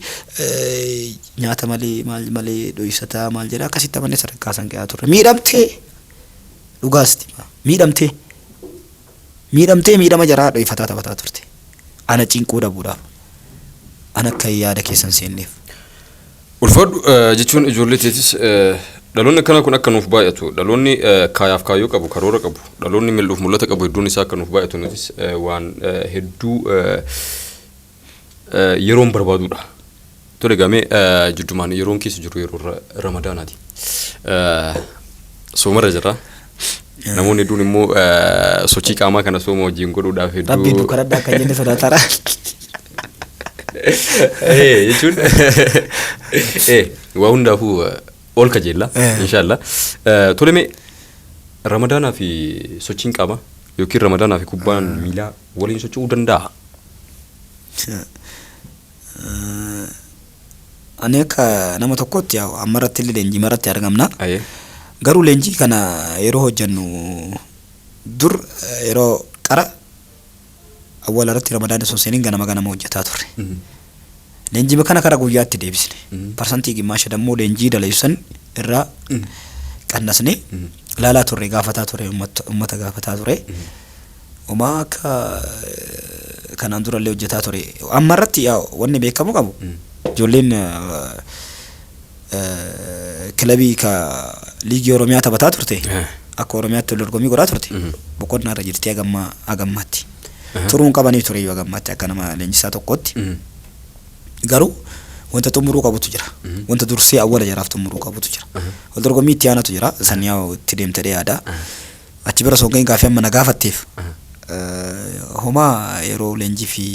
nyaata malee maal malee dhoysataa maal jedha, akkasitti amannee sadarkaa san gahaa turre. Miidhamtee, dhugaasti miidhamtee, miidhamtee, miidhama jaraa dhoyfataa taphataa turte ana cinquu dhabuudhaaf. An akka yaada keessan seenneef. Ulfaadhu jechuun ijoollee teetis dhaloonni akkanaa kun akka nuuf baay'atu, dhaloonni kaayaaf kaayyoo qabu, karoora qabu, dhaloonni mil'uuf mul'ata qabu hedduun isaa akka nuuf baay'atu nutis waan hedduu yeroon barbaadudha. Tole gamee jiddumaan yeroon keessa jiru yeroo Ramadaanaati. Soomarra jirra. Namoonni hedduun immoo sochii qaamaa kana sooma wajjin godhuudhaaf hedduu. Rabbii dukkanadhaa akka jenne sodaatara. Jechuun waa hundaafuu ol kajeella inshallah. Tole mee Ramadaanaa fi sochiin qaamaa yookiin Ramadaanaa fi kubbaan miilaa waliin socho'uu danda'a? Ani akka nama tokkootti ammarratti illee leenjii irratti argamna. Garuu leenjii kana yeroo hojjennu dur yeroo qara awwaala irratti Ramadaana osoo seeniin ganama ganama hojjetaa turre. Leenjii kana kara guyyaatti deebisne. Parsantii gimmaasha dammoo leenjii daleessan irraa qannasne ilaalaa turre, gaafataa turre, uummata gaafataa ture. Homaa akka kanaan durallee hojjetaa ture. Amma irratti wanni beekamu qabu ijoolleen kilabii ka liigii Oromiyaa taphataa turte akka Oromiyaatti wal dorgommii godhaa turte boqonnaa irra jirti hagammaatti. Turuun qabanii ture iyyuu hagammaatti akka nama leenjisaa tokkootti. Garuu wanta xumuruu qabutu jira. Wanta dursee awwala jaraaf xumuruu qabutu jira. Wal dorgommii itti aanatu jira. San yaa itti deemte yaada. Achi bira osoo hin gahin gaaffii amma na gaafatteef homaa yeroo leenjii fi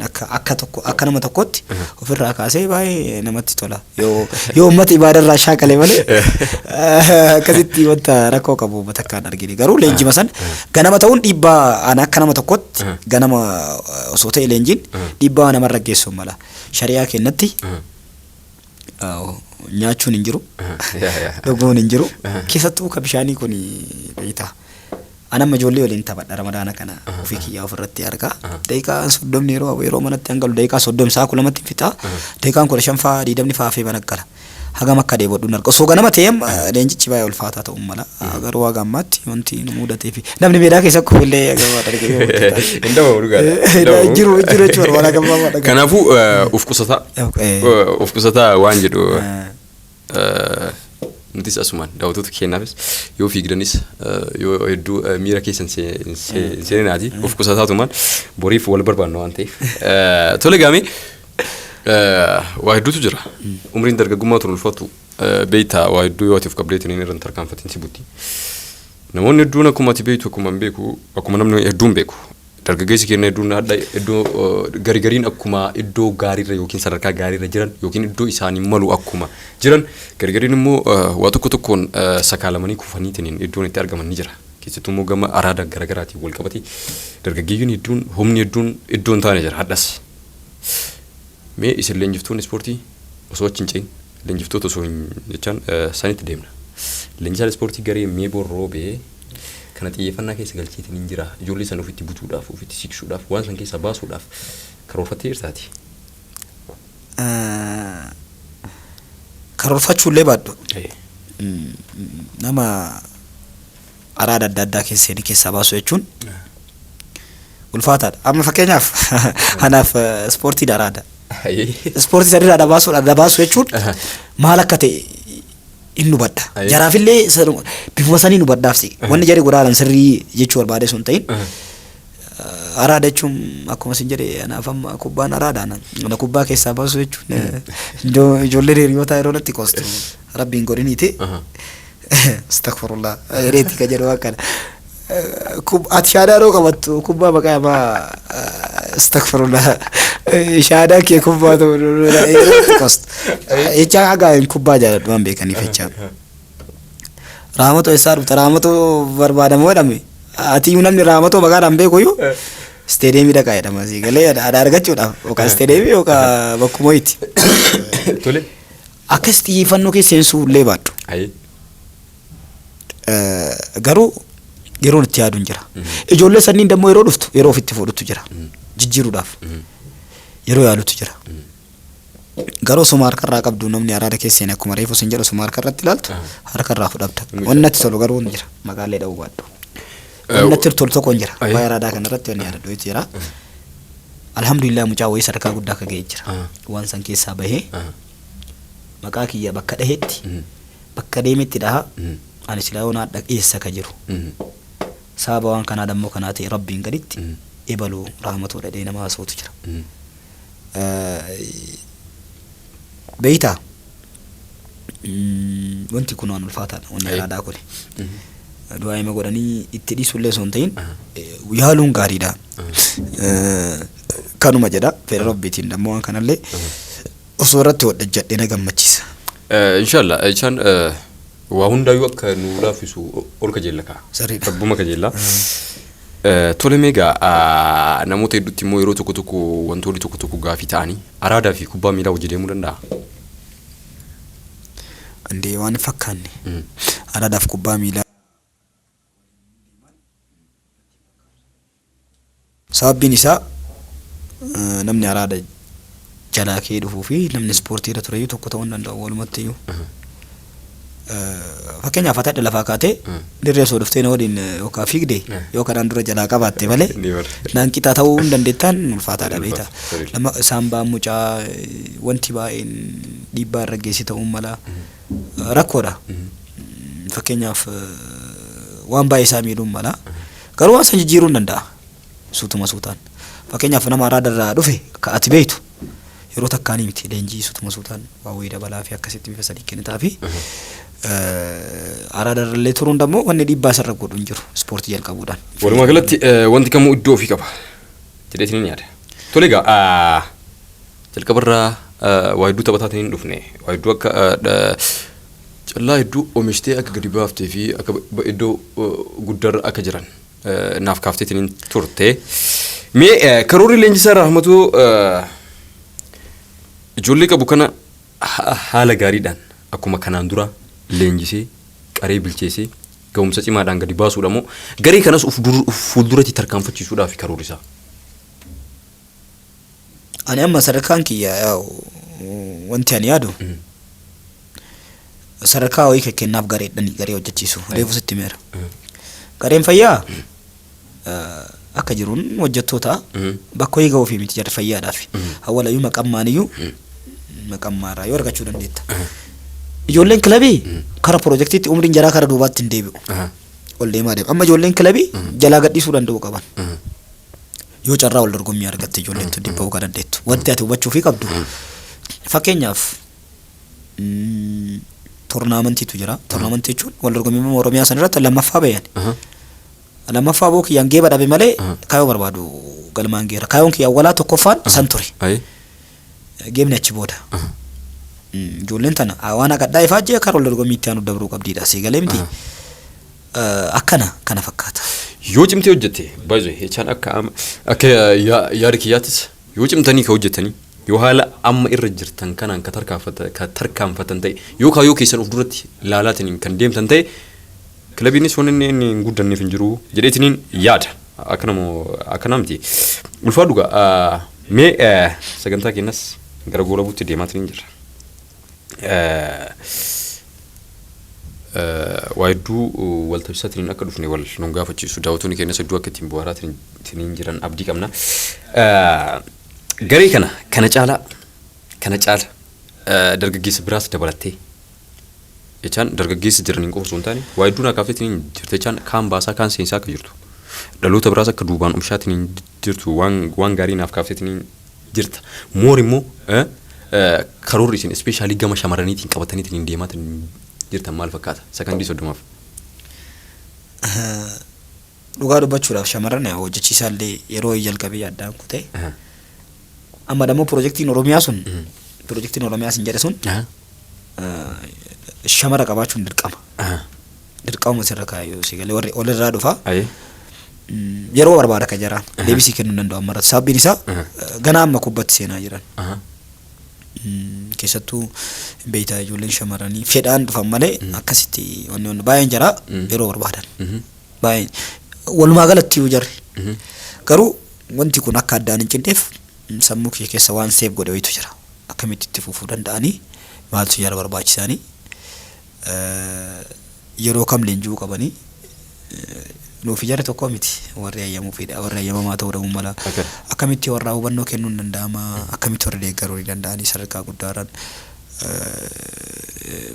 akka akka tokko akka nama tokkotti ofirraa kaasee baay'ee namatti tola. Yoo yoo uummata ibaadarraa shaakale malee akkasitti wanta rakkoo qabu uummata akkaan argine. Garuu leenjima san ganama ta'uun dhiibbaa ana akka nama tokkotti ganama osoo ta'e leenjiin dhiibbaa namarra geessuun mala. Shari'aa kennatti nyaachuun hin jiru. Dhuguun hin jiru. Keessattuu ka bishaanii kun beektaa. Ani amma ijoollee waliin taphadha Ramadaana kana ofii kiyyaa ofirratti argaa. Daqiiqaa 30 yeroo yeroo manatti hangalu daqiiqaa 30 sa'a 12tti fixa. Daqiiqaan 15 fa'aa 20 fa'aa hafee mana gala. Hagam akka dheebodhu hin arga. Osoo ganama ta'ee leenjichi baay'ee ulfaataa ta'uu mala. Garuu haga ammaatti wanti nu mudatee fi namni meedaa keessa kufillee hagam argee. Hin dhabamu dhugaadha. Jiru jiru jechuudha waan hagam ammaa dhagaa. Kanaafuu of qusataa of qusataa waan jedhu nutis asumaan daawwattoota keenyaafis yoo fiigdanis yoo hedduu miira keessan seeninaati of qusataatumaan boriif wal barbaanna waan ta'eef. Tole gaamee waa hedduutu jira. Umriin dargaggummaa tun ulfaatu beektaa waa hedduu yoo ati of qabdeetiin irra hin tarkaanfatin si butti. Namoonni hedduun akkuma ati beektu akkuma hin beeku akkuma namni hedduun beeku dargaggeessi keenya hedduun hadha iddoo gari gariin akkuma iddoo gaariirra yookiin sadarkaa gaariirra jiran yookiin iddoo isaanii malu akkuma jiran gari gariin immoo waa tokko tokkoon sakaalamanii kufaniitiin iddoon itti argaman ni jira. Keessattuu immoo gama araada garaagaraatiin wal qabate dargaggeeyyiin hedduun humni hedduun iddoo hin taane jira hadhas. Mee isin leenjiftoonni ispoortii osoo achi hin ce'in leenjiftoota osoo hin jechaan sanitti deemna. Leenjisaan ispoortii garee Meeboor Roobee kana xiyyeeffannaa keessa galcheetiin hin jira. Ijoollee sana ofitti butuudhaaf, ofitti siqsuudhaaf, waan san keessaa baasuudhaaf karoorfattee jirtaati. Karoorfachuullee baadhu. Nama araada adda addaa keessa seenee keessaa baasu jechuun ulfaataadha. Amma fakkeenyaaf anaaf ispoortiin araada. Ispoortii sanirraa adda baasuun adda baasu jechuun maal akka ta'e hin hubadha. Jaraafillee bifuma saniin hubadhaaf si. Wanni jarri godhaalan sirrii jechuu barbaade sun ta'in. Araada jechuun akkuma isin jedhe anaaf amma kubbaan araada ana kubbaa keessaa baasu jechuun ijoolleen hiriyoota yeroo natti qoostu rabbiin godhiniiti. Astaghfirullah jedheeti ka jedhu akkana. Ati shaadaa yeroo qabattu kubbaa maqaa yamaa astaghfirullah shaadaa kee kubbaa ta'u yeroo natti qoostu. Jecha hagaa hin kubbaa jaaladhu waan beekaniif jecha. Raamatoo eessaa dhufta? Raamatoo barbaadamoo jedhame. Ati iyyuu namni raamatoo maqaadhaan beeku iyyuu isteediyeemii dhaqaa jedhama. Sii galee adha argachuudhaaf yookaan isteediyeemii yookaan bakkuma wayiiti. Tole. Akkas xiyyeeffannoo keessa seensuu illee baadhu. Garuu yeroon itti yaaduun jira. Ijoollee sanniin dammoo yeroo dhuftu yeroo ofitti fuudhutu jira. Jijjiiruudhaaf yeroo yaalutu jira. Garuu osuma harkarraa qabdu namni araada keessa seene akkuma reefu sin jedhu osuma harkarratti ilaaltu harkarraa fudhabda. Wanni natti tolu garuu hin jira. Maqaalee dha'uu baadhu. Wanni natti tolu tokko hin jira. Waa'ee araadaa kanarratti wanni yaadadhu jira. Alhamdulillah, mucaa wayii sadarkaa guddaa akka ga'ee jira. Waan san keessaa bahee maqaa kiyya bakka dhahetti, bakka deemetti dhaha. Ani silaa yoon hadha eessa ka jiru. Sababa waan kanaa dammoo kanaa ta'e Rabbiin gaditti ebaluu rahmatoo dhadhee nama haasa'utu jira. Beeytaa, wanti kun waan ulfaataadha, wanni araadaa kuni. Du'aa'ima godhanii itti dhiisullee osoo hin ta'in yaaluun gaariidha. Kanuma jedha, fedha Rabbiitiin dammoo waan kanallee osoo irratti hodhajjadhee na gammachiisa. Inshallah, isaan waa hundaayyuu akka nu laaffisu ol kajeella kaa. Sirriidha. Rabbuma kajeella. Tole, meegaa namoota hedduutti immoo yeroo tokko tokko wantoonni tokko tokko gaafii ta'anii, araadaa fi kubbaa miilaa hojii deemuu danda'a? Andee, waan hin fakkaanne. Araadaaf kubbaa miilaa. Sababbiin isaa namni araada jalaa kee dhufuu fi namni ispoortii irra tureyyuu tokko ta'uu hin danda'u walumatti iyyuu. Fakkeenyaaf, ati adda lafaa kaatee dirree osoo dhuftee na waliin yookaan fiigde, yoo kanaan dura jalaa qabaatte malee Ni bara. naan qixaa ta'uu hin dandeettaan, ulfaataadha, beektaa. Sirriidha. Lama saambaan mucaa wanti baay'een dhiibbaa irra geessi ta'uun mala, rakkoodha. Fakkeenyaaf, waan baay'ee isaa miidhuun mala. Garuu waan san jijjiiruu hin danda'a. Suutuma suutaan. Fakkeenyaaf, nama araada irraa dhufe akka ati beektu yeroo takkaanii miti, leenjii suutuma suutaan waa wayii dabalaa fi akkasitti bifa sadii kennitaa fi araada irrallee turuun dammoo wanni dhiibbaa isarra godhu hin jiru ispoortii jalqabuudhaan. Walumaa galatti wanti kamuu iddoo ofii qaba jedheetiin ni yaada. Tole egaa, jalqabarraa waa hedduu taphataatiin hin dhufne, waa hedduu akka callaa hedduu oomishtee akka gadi baaftee fi akka iddoo guddaarra akka jiran naaf kaafteetiin turte. Mee karoorri leenjisaa Rahmatuu ijoollee qabu kana haala gaariidhaan akkuma kanaan dura leenjisee, qaree, bilcheessee, ga'umsa cimaadhaan gadi baasuudha moo garee kanas uf fuulduratti tarkaanfachiisuudhaaf karoorri isaa? Ani amma sadarkaan kiyya, yaa'u, wanti ani yaadu sadarkaa wayii kennaaf gareedhani garee hojjechiisu reefu sitti meera. Gareen fayyaa akka jiruun hojjettoota bakka wayii ga'uufii miti jarri fayyaadhaaf. Hawwalayyuu maqammaaniyyuu maqammaarraa yoo argachuu dandeetta. Ijoolleen kilabii kara piroojeektiitti umriin jaraa kara duubaatti hin deebi'u. Ol deemaa deema. Amma ijoolleen kilabii jalaa gadhiisuu danda'uu qaban. Yoo carraa wal dorgommii argatte ijoolleen tun dhibba'uu kan dandeettu. Wanti ati hubachuufii qabdu, fakkeenyaaf, toornaamentiitu jira. Toornaamentii jechuun wal dorgommii Oromiyaa san irratti lammaffaa bayan. Lammaffaa boo kiyyaan geeba dhabe malee kaayoo barbaadu galmaan geera. Kaayoon kiyya awwalaa tokkoffaan san ture. Geebni achi booda. Ijoolleen tana waan haqadhaa ifaajjee karaa wal dorgommii itti aanu dabruu qabdiidha. Sii galee miti. Akkana kana fakkaata. Yoo cimtee hojjette baay'ee jechaan akka yaada kiyyaattis, yoo cimtanii ka hojjettanii, yoo haala amma irra jirtan kanaan ka tarkaanfatan ta'e, yoo kaayyoo keessan of duratti laalaatiin kan deemtan ta'e, kilabiinis wanni inni hin guddanneef hin jiru jedheetiniin yaada. Akkana akkana miti. Ulfaadhu gaa, mee sagantaa keenyas gara goolabuutti deemaatiin jirra. Waa hedduu wal taphsaatiin akka dhufne wal nun gaafachiisu, daawwattoonni keenyas hedduu akka ittiin bohaaraatiin jiran abdii qabna. Garee kana kana caala dargaggeessa biraas dabalattee, jechaan dargaggeessa jiraniin qofa osoo hin taane, waa hedduu naa kaafteetiin jirte, jechaan kaan baasaa kaan seensaa akka jirtu, dhaloota biraas akka duubaan oomishaatiin jirtu waan gaarii naaf kaafteetiin jirta. Moor immoo karoorri isin especially gama shamarraniitiin qabataniitiin deemaatiin jirtan maal fakkaata? Sakandii 30f. Dhugaa dubbachuudhaaf, shamarran hojjechiisaallee yeroo jalqabee addaan kutee, amma dammoo piroojeektiin Oromiyaa sun, piroojeektiin Oromiyaa sin jedhe sun, shamara qabaachuun dirqama. Dirqama sirra kaayyoo si galee warri olirraa dhufa. Yeroo barbaada ka jaraan deebisii kennuu hin danda'u ammarratti. Sababbiin isaa ganaa amma kubbatti seenaa jiran. Keessattuu beektaa, ijoolleen shamarranii fedhaan dhufan malee akkasitti wanni wanni baay'een jaraa yeroo barbaadan. Baay'een walumaa galatti iyyuu jarri. Garuu wanti kun akka addaan hin cinneef sammuu kiyya keessa waan seef godhe wayitu jira. Akkamitti itti fufuu danda'anii, maaltu jara barbaachisaanii, yeroo kam leenji'uu qabanii, Nuuf jarri tokko miti, warri hayyamuufidha, warri hayyamamaa ta'uu dhabuu mala. Akkamitti warra hubannoo kennuun danda'ama, akkamitti warra deeggaruu ni danda'anii sadarkaa guddaadhaan.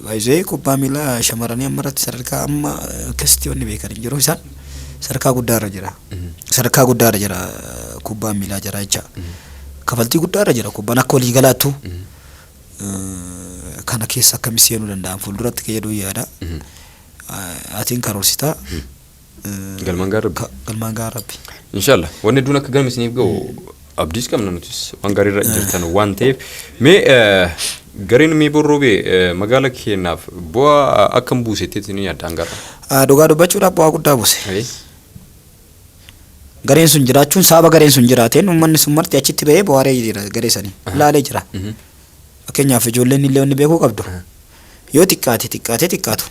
Baay'ee kubbaa miilaa shamarranii amma irratti sadarkaa amma akkasitti wanni beekan hin jiru, isaan sadarkaa guddaarra jira. Sadarkaa guddaarra jira kubbaan miilaa jira jecha. Kafaltii guddaarra jira kubbaan akka walii galaattu. Kana keessa akkamitti seenuu danda'an fuulduratti kan jedhu yaada. Atiin karoorsitaa. Galmaan gahaa Rabbi. Galmaan gahaa Rabbi. Inshallah. Wanni hedduun akka galma isiniif ga'u abdiis qabna, nutis waan gaarii irra jirtan waan ta'eef. Mee gareen Meeboo Roobee magaala keenyaaf bu'aa akkam buusetti ni yaadda hangarra? Dhugaa dubbachuudhaaf bu'aa guddaa buuse. Gareen sun jiraachuun, sababa gareen sun jiraateen uummanni sun marti achitti bahee bohaaree jira, garee sanii ilaalee jira. Fakkeenyaaf ijoolleen illee wanni beekuu qabdu, yoo xiqqaate xiqqaate xiqqaatu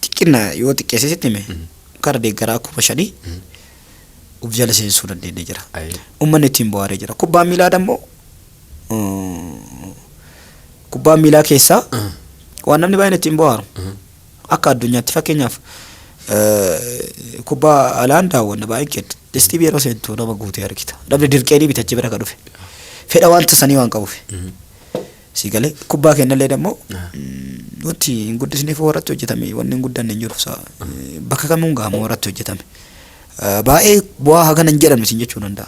xiqqina yoo xiqqeesse sitti hime, kara deeggaraa 5,000 uf jala seensuu dandeenye jira. Uummanni ittiin bohaaree jira. Kubbaan miilaa dammoo, kubbaan miilaa keessaa waan namni baay'een ittiin bohaaru akka addunyaatti, fakkeenyaaf kubbaa alaan daawwanna baay'een kenna. DStv yeroo seentu nama guutee argita. Namni dirqeenii bitachi bira ka dhufe. Fedha wanta sanii waan qabuuf. Si galee, kubbaa kennallee dammoo wanti hin guddisneef warratti hojjetame, wanni hin guddanne hin jiru. Bakka kamuun gahama warratti hojjetame. Baay'ee bu'aa hagana hin jedhamne sin jechuu danda'a.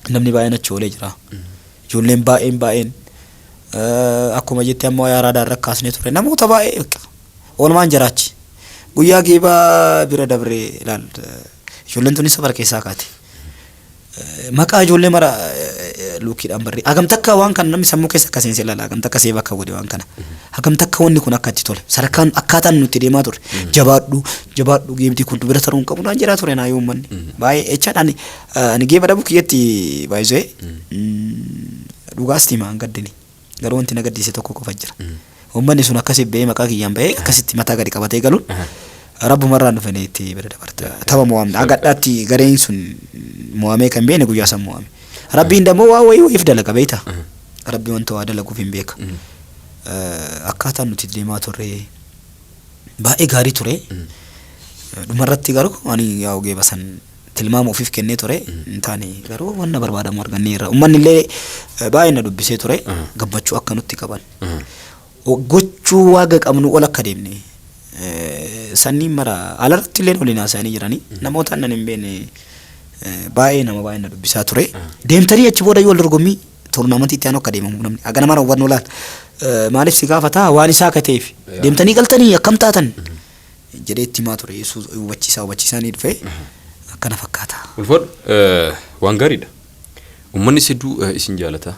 Namni baay'een achi oolee jira. Ijoolleen baay'een baay'een akkuma jette ammoo yaaraadhaan rakkaasnee ture, namoota baay'ee oolmaan jiraachi. Guyyaa geebaa bira dabree ilaal, ijoolleen tuni safara keessaa kaate. Maqaa ijoollee mara luukiidhaan barree hagam takka waan kana namni sammuu keessa akka seense ilaala, hagam takka seef akka godhe waan kana, hagam takka wanni kun akka itti tole, sadarkaan akkaataan nuti deemaa ture, jabaadhu jabaadhu, geebdi kun bira taruu hin qabu naan jedhaa ture naa yoo uummanni baay'ee jechaan. Ani geeba dhabuu kiyyatti baay'isee dhugaas himaa hin gaddini, garuu wanti na gaddisiise tokko qofa jira. Uummanni sun akkasi ba'ee maqaa kiyyaan ba'ee akkasitti mataa gadi qabatee galuun rabbumarraan dhufanii itti bira dabarta. Tapha mo'amne agadhaatti gareen sun mo'amee kan beene guyyaa san mo'ame. Rabbiin dammoo waa wayii wayiif dalaga beekta. Rabbi wanta waa dalaguuf hin beeka. Akkaataan nuti deemaa turre baay'ee gaarii ture. Dhumarratti garuu ani yaa'u geeba san tilmaama ofiif kennee ture hin taane, garuu wanna barbaadamu arganneerra. Uummanni illee baay'ee na dubbisee ture, gammachuu akka nutti qaban. Gochuu waaga qabnu ol akka deemne sanniin mara alarratti illee waliin haasa'anii jiranii, namoota annan hin beekne baay'ee nama baay'ee na dubbisaa ture. Deemtanii achi booda yoo wal dorgommii toornamantii itti aanu akka deemamu namni hagana mara hubannoo laal maaliif si gaafataa waan isaa akka ta'eef, deemtanii galtanii akkam taatan jedhee itti himaa ture. Yesuus hubachiisaa hubachiisaa ni dhufe, akkana fakkaata. Ulfaadhu, waan gaariidha. Uummannis hedduu isin jaalata.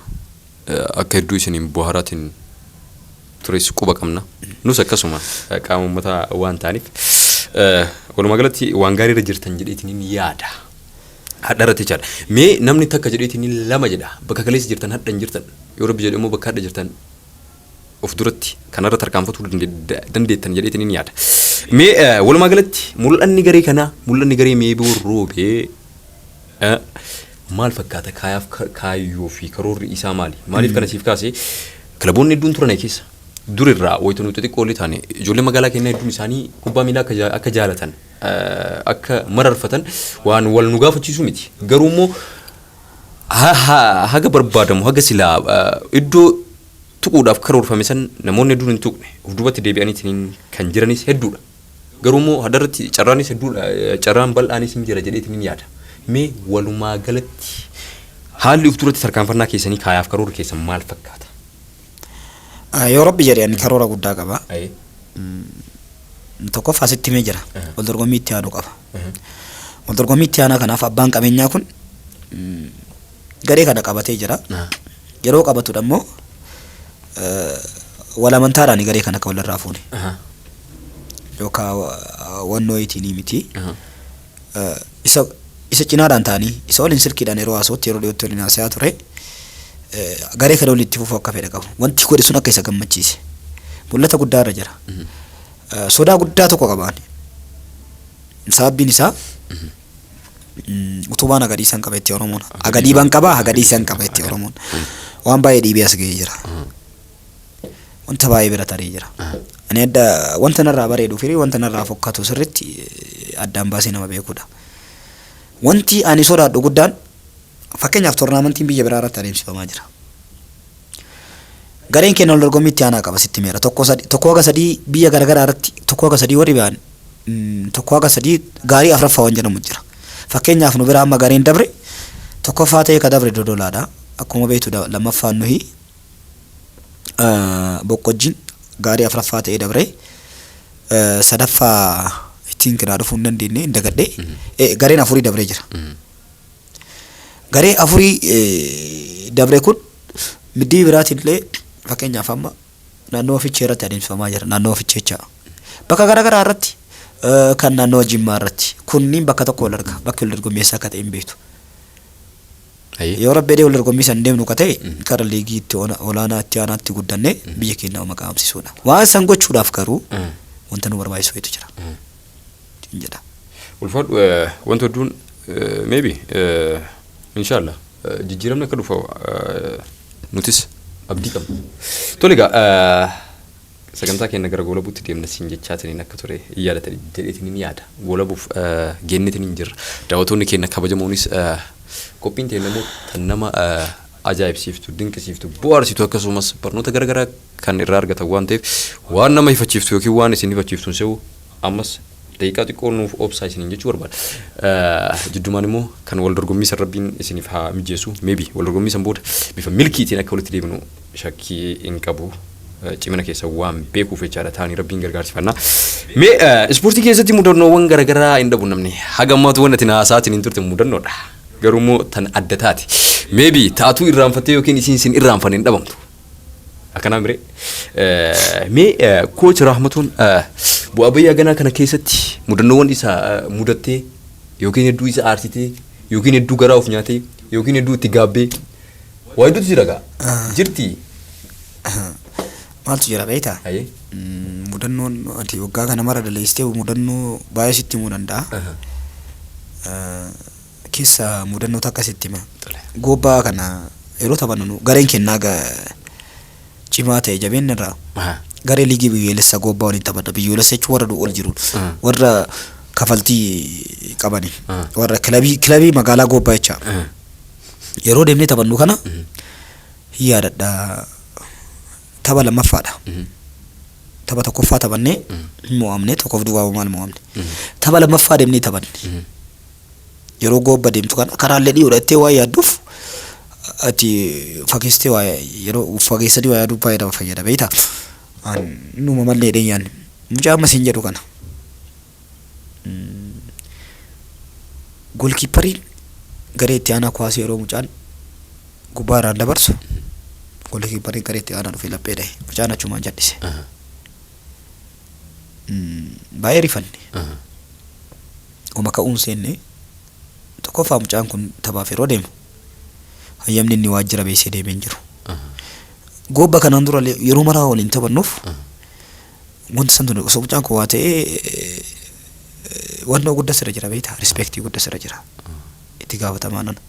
Akka hedduu isiniin bohaaraatiin tures quba qabna. Nus akkasuma qaama uummataa waan ta'aniif. Walumaa galatti waan gaarii irra jirtan jedheetiin yaada. Hadha irratti jechaadha. Mee namni takka jedheetiin lama jedha. Bakka kaleessa jirtan hadha hin jirtan. Yoo Rabbi jedhe immoo bakka hadha jirtan of duratti kanarra tarkaanfatuu dandeettan jedheetiin ni yaada. Mee walumaa galatti mul'anni garee kanaa, mul'anni garee Meeboo Roobee maal fakkaata? Kaayaaf kaayyoo fi karoorri isaa maali? Maaliif kana siif kaase, kilaboonni hedduun turan keessa durirraa wayita nuti xixiqqoo illee taane ijoollee magaalaa keenyaa hedduun isaanii kubbaa miilaa akka jaalatan, akka mararfatan waan wal nu gaafachiisu miti. Garuu immoo haga barbaadamu, haga silaa iddoo tuquudhaaf karoorfame san namoonni hedduun hin tuqne, of duubatti deebi'aniitiin kan jiranis hedduudha. Garuu immoo hadarratti carraanis hedduudha, carraan bal'aanis hin jira jedheetiin hin yaada. Mee walumaa galatti haalli of duratti tarkaanfannaa keessanii, kaayaaf karoorri keessan maal fakkaata? Yoo Rabbi jedhe ani karoora guddaa qaba. Tokkoffaa sitti himee jira. Wal dorgommii itti aanu qaba. Wal dorgommii itti aanaa kanaaf abbaan qabeenyaa kun garee kana qabatee jira. Yeroo qabatu immoo wal amantaadhaan garee kana akka walirraa fuune. Yookaan wannoo itiin miti. Isa cinaadhaan ta'anii isa waliin silkiidhaan yeroo haasa'utti, yeroo dhiyootti waliin haasa'aa ture. Garee kana waliin itti fufuu akka fedha qabu. Wanti godhe sun akka isa gammachiise. Mul'ata guddaa irra jira. Sodaa guddaa tokko qabaan. Sababbiin isaa utubaan agadhiisan qaba itti Oromoon. Agadhiiban qaba, agadhiisan qaba itti Oromoon. Waan baay'ee dhiibee as ga'ee jira. Wanta baay'ee bira taree jira. Ani adda wanta narraa bareeduu fi wanta narraa fokkatu sirriitti addaan baasee nama beekudha. Wanti ani sodaadhu guddaan, fakkeenyaaf, toornaamantiin biyya biraa irratti adeemsifamaa jira. Gareen keenya wal dorgommii itti aanaa qaba, sitti meera. Tokko sadi, tokko haga sadii biyya garaagaraa irratti tokko haga sadii warri ba'an, tokko haga sadii gaarii afuraffaa waan jedhamu jira. Fakkeenyaaf, nu bira amma gareen dabre tokkoffaa ta'e ka dabre Dodolaadha. Akkuma beektu lammaffaan nuyi Boqqojjiin gaarii afuraffaa ta'ee dabre, sadaffaa ittiin kiraa dhufuu hin dandeenye, hin dagadhe, gareen afurii dabree jira. Garee afurii dabre kun middii biraatiin illee, fakkeenyaaf, amma naannoo Fichee irratti adeemsifamaa jira, naannoo Fichee jecha. Bakka garaagaraa irratti, kan naannoo Jimmaa irratti, kunniin bakka tokko wal arga, bakki wal dorgommeessaa akka ta'e hin beektu. Yoo Rabbi jedhee wal dorgommii san deemnu ka ta'e, kara liigii itti olaanaa itti aanaatti guddannee biyya keenya maqaa hamsisuudha. Waan san gochuudhaaf garuu wanta nu barbaachisu wayitu jira. Hin jedha. Ulfaadhu, wanta hedduun maybe inshallah jijjiiramni akka dhufu nutis abdii qabna. Tole egaa, sagantaa keenya gara goolabuutti deemna siin jechaatiniin akka ture yaadatan jedheetiin yaada. Goolabuuf geenneetiin hin jirra. Daawwattoonni keenya kabajamoonis, qophiin teenya immoo tan nama ajaa'ibsiiftu, dinqisiiftu, bu'aarsitu, akkasumas barnoota garaagaraa kan irraa argatan waan ta'eef, waan nama ifachiiftu yookiin waan isin ifachiiftu hin se'u, ammas daqiiqaa xiqqoo nuuf obsaa isiniin jechuu barbaada. Jiddumaan immoo kan wal dorgommii san Rabbiin isiniif haa mijeessu. Maybe wal dorgommii san booda bifa milkiitiin akka walitti deebinu shakkii hin qabu. Cimina keessa waan beekuuf jechaadha, taanii Rabbiin gargaarsifannaa. Mee ispoortii keessatti mudannoowwan garaagaraa hin dhabu namni. Haga ammaatu wanti ati haasaatiin hin turte mudannoodha. Garuu immoo tan adda taate. Maybe taatuu irraanfattee yookiin isiin sin irraanfanne hin dhabamtu. Akkanaa miree. Mee coach Rahmatuun bu'aa bayii haganaa kana keessatti mudannoowwan isaa mudattee, yookiin hedduu isa aarsitee, yookiin hedduu garaa of nyaatee, yookiin hedduu itti gaabbee, waa hedduutu jira gaa. Jirti. Maaltu jira beektaa? Ayyee. Mudannoon ati waggaa kana mara daleessitee mudannoo baay'ee sitti himuu danda'a. Keessa mudannoota akkasitti hima. Tole. Gobbaa kana yeroo taphannu nu gareen kennaa cimaa ta'e jabeenna irraa garee liigii biyyoolessaa gobbaa waliin taphata. Biyyoolessa jechuun warra ol jiru. Warra kafaltii qabani. Warra kilabii magaalaa gobbaa jecha. Yeroo deemnee taphannu kana hin yaadadha, tapha lammaffaadha. Tapha tokkoffaa taphannee hin mo'amne, tokkoof duwwaa maal mo'amne. Tapha lammaffaa deemnee taphanne. Yeroo gobba deemtu kana karaalee dhiyoodha jettee waan yaadduuf, ati fageessitee waa yeroo fageessanii waa yaaduu baay'ee nama fayyada, beektaa. Numa mallee jedhee yaadne. Mucaa amma siin jedhu kana. Goalkeeperiin garee itti aanaa kuwaasii yeroo mucaan gubbaa irraan dabarsu, goalkeeperiin garee itti aanaa dhufee laphee dhahe. Mucaan achumaan jal'ise. Baay'ee rifanne. Oma ka'uun seenne, tokkoffaa mucaan kun taphaaf yeroo deemu hayyamni inni waajjira beeksisee deemee hin jiru. Goobba kanaan dura yeroo maraa waliin taphannuuf wanti san tun osoo mucaan kun waa ta'ee, wannoo guddaa sirra jira, beektaa, respectii guddaa sirra jira, itti gaafatamaa nana.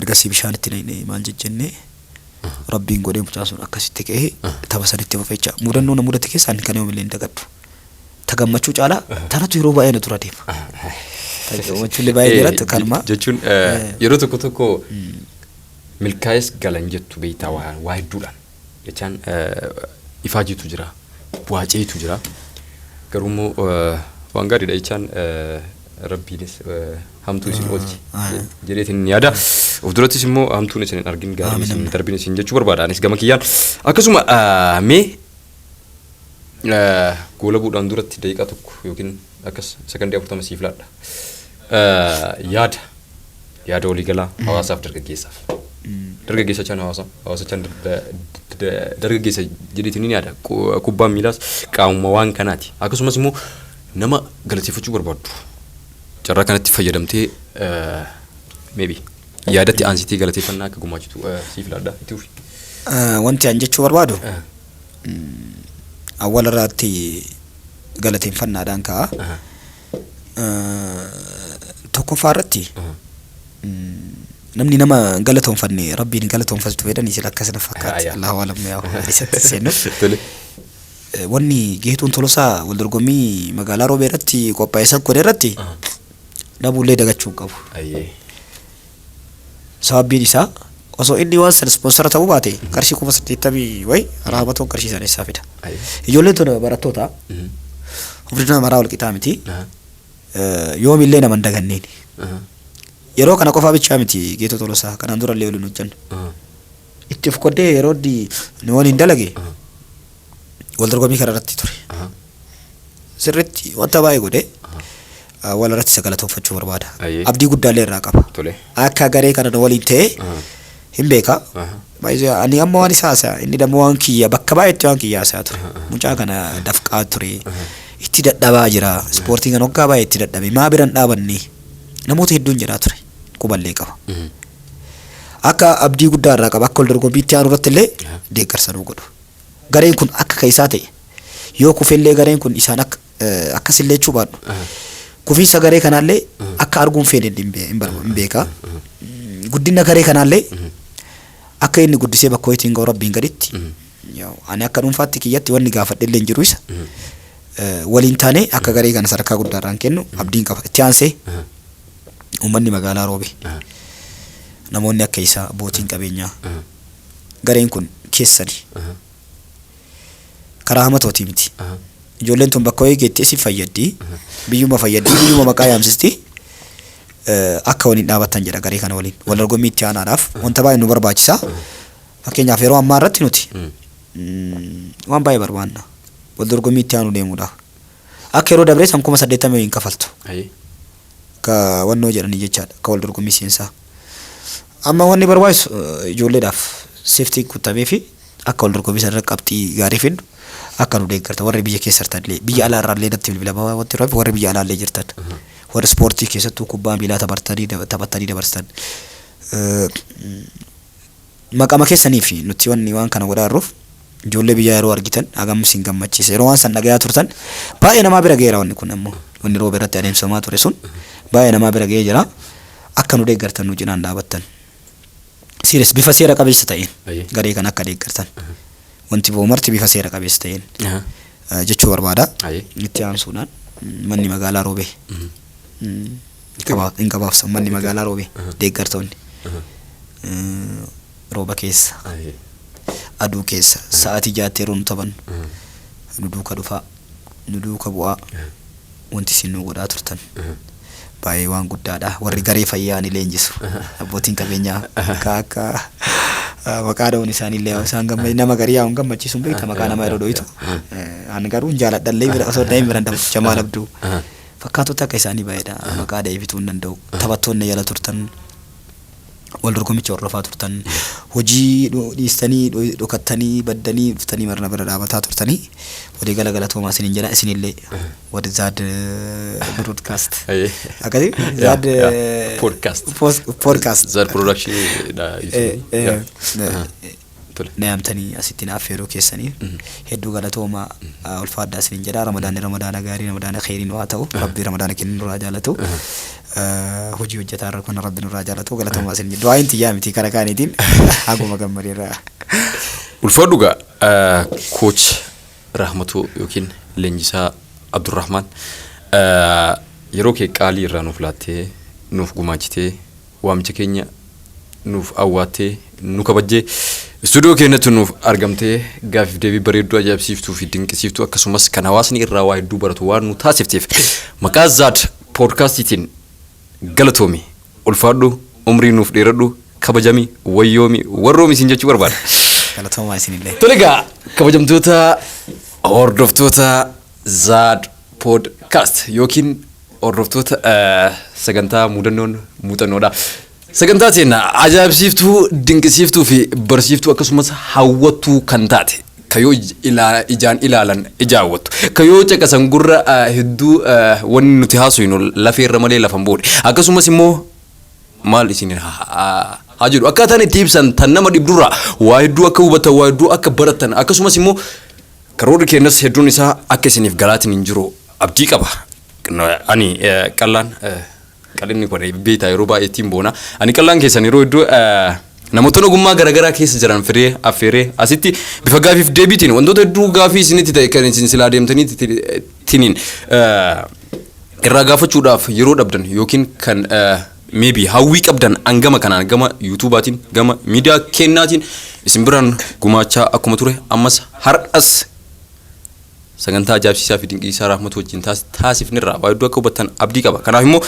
Ergasii bishaan itti naqnee maal jejjennee, Rabbiin godhee mucaan sun akkasitti ka'ee tapha sanitti fufe jecha. Mudannoo na mudate keessaa inni kan yoomillee hin dagadhu. Ta gammachuu caalaa tanatu yeroo baay'ee na dura deema. Ta gammachuu illee baay'ee jiratti kanuma. Jechuun yeroo tokko tokko milkaa'es galan jettu, beektaa, waa hedduudhaan jechaan ifaajiitu jira, bu'aaceetu jira, garuu immoo waan gaariidha jechaan Rabbiinis hamtuu isin oolchi jedheetiin yaada. Of durattis immoo hamtuun isin hin argin, gaariin isin hin darbin isin jechuu barbaada anis gama kiyyaan. Akkasuma mee goolabuudhaan duratti daqiiqaa 1 yookiin akkas sakandii 40 siif laadha. Yaada waliigalaa hawaasaaf, dargaggeessaaf. Dargaggeessa jechaan hawaasa, hawaasa jechaan dargaggeessa jedheetiin ni yaada. Kubbaan miilaas qaamuma waan kanaati. Akkasumas immoo nama galateeffachuu barbaaddu. Carraa kanatti fayyadamtee maybe yaadatti aansitee galateeffannaa akka gumaachitu siif laadha. Itti fufi. Wanti an jechuu barbaadu, awwala irraatti galateeffannaadhaan ka'a. Tokkoffaa irratti Namni nama hin galatoonfanne Rabbiin hin galatoonfatu jedhanii sila akkas na fakkaatti. Allahu alam yaa isatti seennu. Tole. Wanni Geetuun Tolosaa wal dorgommii magaalaa Roobee irratti qophaa'e san godhe irratti namuullee dagachuu hin qabu. Sababbiin isaa osoo inni waan san ispoonsara ta'uu baate qarshii 80,000 wayi Raamatoon qarshii sana eessaa fida? Ijoolleen tun barattoota, humni nama maraa wal qixaa miti. Yoomillee nama hin daganneen. Yeroo kana qofaa bichaa miti, Geetuu Tolosaa kanaan durallee waliin hojjennu. Itti of qoddee yeroo inni nu waliin dalage wal dorgommii kana irratti ture. Sirriitti wanta baay'ee godhe, wal irratti isa galatoonfachuu barbaada. Abdii guddaallee irraa qaba. Akka garee kana nu waliin ta'ee hin beeka. Baay'ee ani amma waan isaa haasa'a, inni dammoo waan kiyya bakka baay'eetti waan kiyya haasa'a ture. Mucaa kana dafqaa ture. Itti dadhabaa jira. Ispoortiin kana waggaa baay'ee itti dadhabe. Maa bira hin dhaabanne? Namoota hedduun jedhaa ture. Quballee qaba. Akka abdii guddaa irraa qaba. Akka wal dorgommii itti aanu irratti illee deeggarsa nuu godhu. Gareen kun akka ka isaa ta'e, yoo kufellee gareen kun isaan akka akkasillee jechuu baadhu. Kufiinsa garee kanaallee akka arguun feene hin beeka. Guddina garee kanaallee akka inni guddisee bakka wayiitiin ga'u Rabbiin gaditti. Ani akka dhuunfaatti kiyyatti wanni gaafadhe illee hin jiru isa. Waliin taanee akka garee kana sadarkaa guddaarraan kennu abdiin qaba. Itti aansee uummanni magaalaa Roobee, namoonni akka isaa, abbootiin qabeenyaa, gareen kun keessani. Karaa hamatootii miti. Ijoolleen tun bakka wayii geettee si fayyaddi. Biyyuma fayyaddi, biyyuma maqaa yaamsisti. Akka waliin dhaabattan jedha garee kana waliin. Wal dorgommii itti aanaadhaaf wanta baay'ee nu barbaachisa. Fakkeenyaaf yeroo ammaa irratti nuti waan baay'ee barbaanna. Wal dorgommii itti aanu deemuudhaaf. Akka yeroo dabree san 80,000 hin kafaltu. Ka wannoo jedhanii jechaadha. Ka wal dorgommii seensaa. Amma wanni barbaachisu ijoolleedhaaf safety guutamee fi akka wal dorgommii sana irra qabxii gaarii fidnu akka nu deeggartan, warri biyya keessa jirtan illee, biyya alaa irraa illee natti bilbilama wanti irraa, warri biyya alaa illee jirtan, warri ispoortii keessattuu kubbaa miilaa taphattanii dabarsitan, maqama keessanii fi nuti wanni waan kana godhaa jirruuf, ijoollee biyyaa yeroo argitan hagam isin gammachiisa? Yeroo waan san dhagayaa turtan baay'ee namaa bira ga'eera. Wanni kun ammoo wanni rooba irratti adeemsifamaa ture sun baay'ee namaa bira ga'ee jira. Akka nu deeggartan, nu cinaan dhaabattan, serious bifa seera qabeessa ta'een garee kana akka deeggartan, wanti boomarti bifa seera qabeessa ta'een jechuu barbaada. Itti aansuudhaan manni magaalaa Roobee hin gabaabsa, manni magaalaa Roobee, deeggartoonni rooba keessa, aduu keessa sa'aatii 6tti yeroo nu taphannu nu duuka dhufaa, nu duuka bu'aa, wanti isin nu godhaa turtan baay'ee waan guddaadha. Warri garee fayyaa ni leenjisu, abbootiin qabeenyaa akka akka maqaa dha'uun isaaniillee isaan nama garii yaa hin gammachiisu, hin beekta, maqaa nama yeroo dho'itu. Ani garuu hin jaaladhallee, bira osoo hin biran dabu Jamaal Abduu fakkaatota akka isaanii baay'eedha, maqaa dha'ee fituu hin danda'u. Taphattoonni jala turtan, wal dorgommicha hordofaa turtan, hojii dhiistanii, dhokattanii baddanii dhuftanii marna bira dhaabataa turtanii, walii gala galatoomaa isiniin jedha. Isinillee warri Zaad Broadcast akkasii Zaad Podcast. Podcast. Zaad Production dha. Na yaamtanii asitti na affeeruu keessanii hedduu galatoomaa, ulfaadhaa isiniin jedha. Ramadaanni ramadaana gaarii, ramadaana kheyriin haa ta'u. Rabbi ramadaana kennu nurraa jaalatu, hojii hojjetaa irra kun Rabbi nurraa jaalatu. Galatoomaa isiniin jedha. Du'aayin tiyyaa miti, kara kaaniitiin haguma gammadeerraa. Ulfaadhu gaa, coach Rahmatuu yookiin leenjisaa Abdurrahmaan, yeroo kee qaalii irraa nuuf laattee, nuuf gumaachitee, waamicha keenya nuuf awwaattee, nu kabajjee istuudiyoo keenyatti nuuf argamtee, gaafiif deebii bareedduu, ajaa'ibsiiftuu fi dinqisiiftuu, akkasumas kan hawaasni irraa waa hedduu baratu waan nu taasifteef maqaa Zaad Poodkaastiitiin galatoomi, ulfaadhu, umrii nuuf dheeradhu, kabajami, wayyoomi, warroomi siin jechuu barbaada. Galatoomaa isinillee. Tole egaa, kabajamtoota hordoftoota Zaad Podcast yookiin hordoftoota sagantaa mudannoon muuxannoodha. Sagantaa teenya ajaa'ibsiiftuu, dinqisiiftuu fi barsiiftuu, akkasumas hawwattuu kan taate, ka yoo ijaan ilaalan ija hawwattu, ka yoo caqasan gurra hedduu wanni nuti haasofnu lafeerra malee lafan buune, akkasumas immoo maal isin haa jedhu, akkaataan itti ibsan tan nama dhibdurraa waa hedduu akka hubattan, waa hedduu akka barattan, akkasumas immoo karoorri keenyas hedduun isaa akka isiniif galaatiin hin jiru abdii qaba. Ani qallaan Qal'inni kun beektaa yeroo baay'ee ittiin boona. Ani qal'aan keessan yeroo hedduu namoota ogummaa garaagaraa keessa jiran firee affeeree asitti bifa gaafiif deebiitiin wantoota hedduu gaafii isinitti ta'e kan isin silaa deemtanii tiniin irraa gaafachuudhaaf yeroo dhabdan yookiin kan maybe hawwii qabdan an gama kanaan, gama YouTubeaatiin, gama miidiyaa kennaatiin isin biraan gumaachaa akkuma ture, ammas har'as sagantaa ajaa'ibsiisaa fi dinqisiisaa Rahmatu wajjin taasifnirra waa hedduu akka hubattan abdii qaba. Kanaaf immoo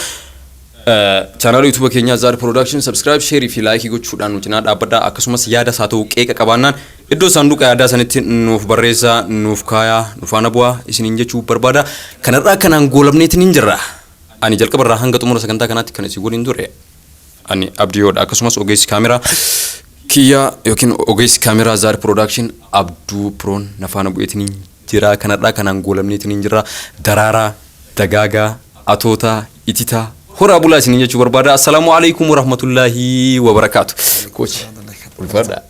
chaanaala YouTube keenyaa Zaad Production subscribe, share fi like gochuudhaan nu cinaa dhaabbadhaa. Akkasumas yaada isaa ta'uu qeeqa qabaannaan iddoo saanduqa yaadaa sanitti nuuf barreessaa, nuuf kaayaa, nu faana bu'aa isiniin jechuu barbaada. Kanarraa kanaan goolabneetiin hin jirra. Ani jalqabarraa hanga xumura sagantaa kanaatti kan isin waliin ture ani Abdiyoodha. Akkasumas ogeessi kaameraa kiyyaa yookiin ogeessi kaameraa Zaad Production Abduu Proon na faana bu'eetiin jira. Kanarraa kanaan goolabneetiin hin jirra. Daraaraa, dagaagaa, atootaa, ititaa, horaa bulaa isiniin jechuu barbaada. Assalaamu alaikum warahmatullaahi wabarakaatu. Coach, ulfaadha.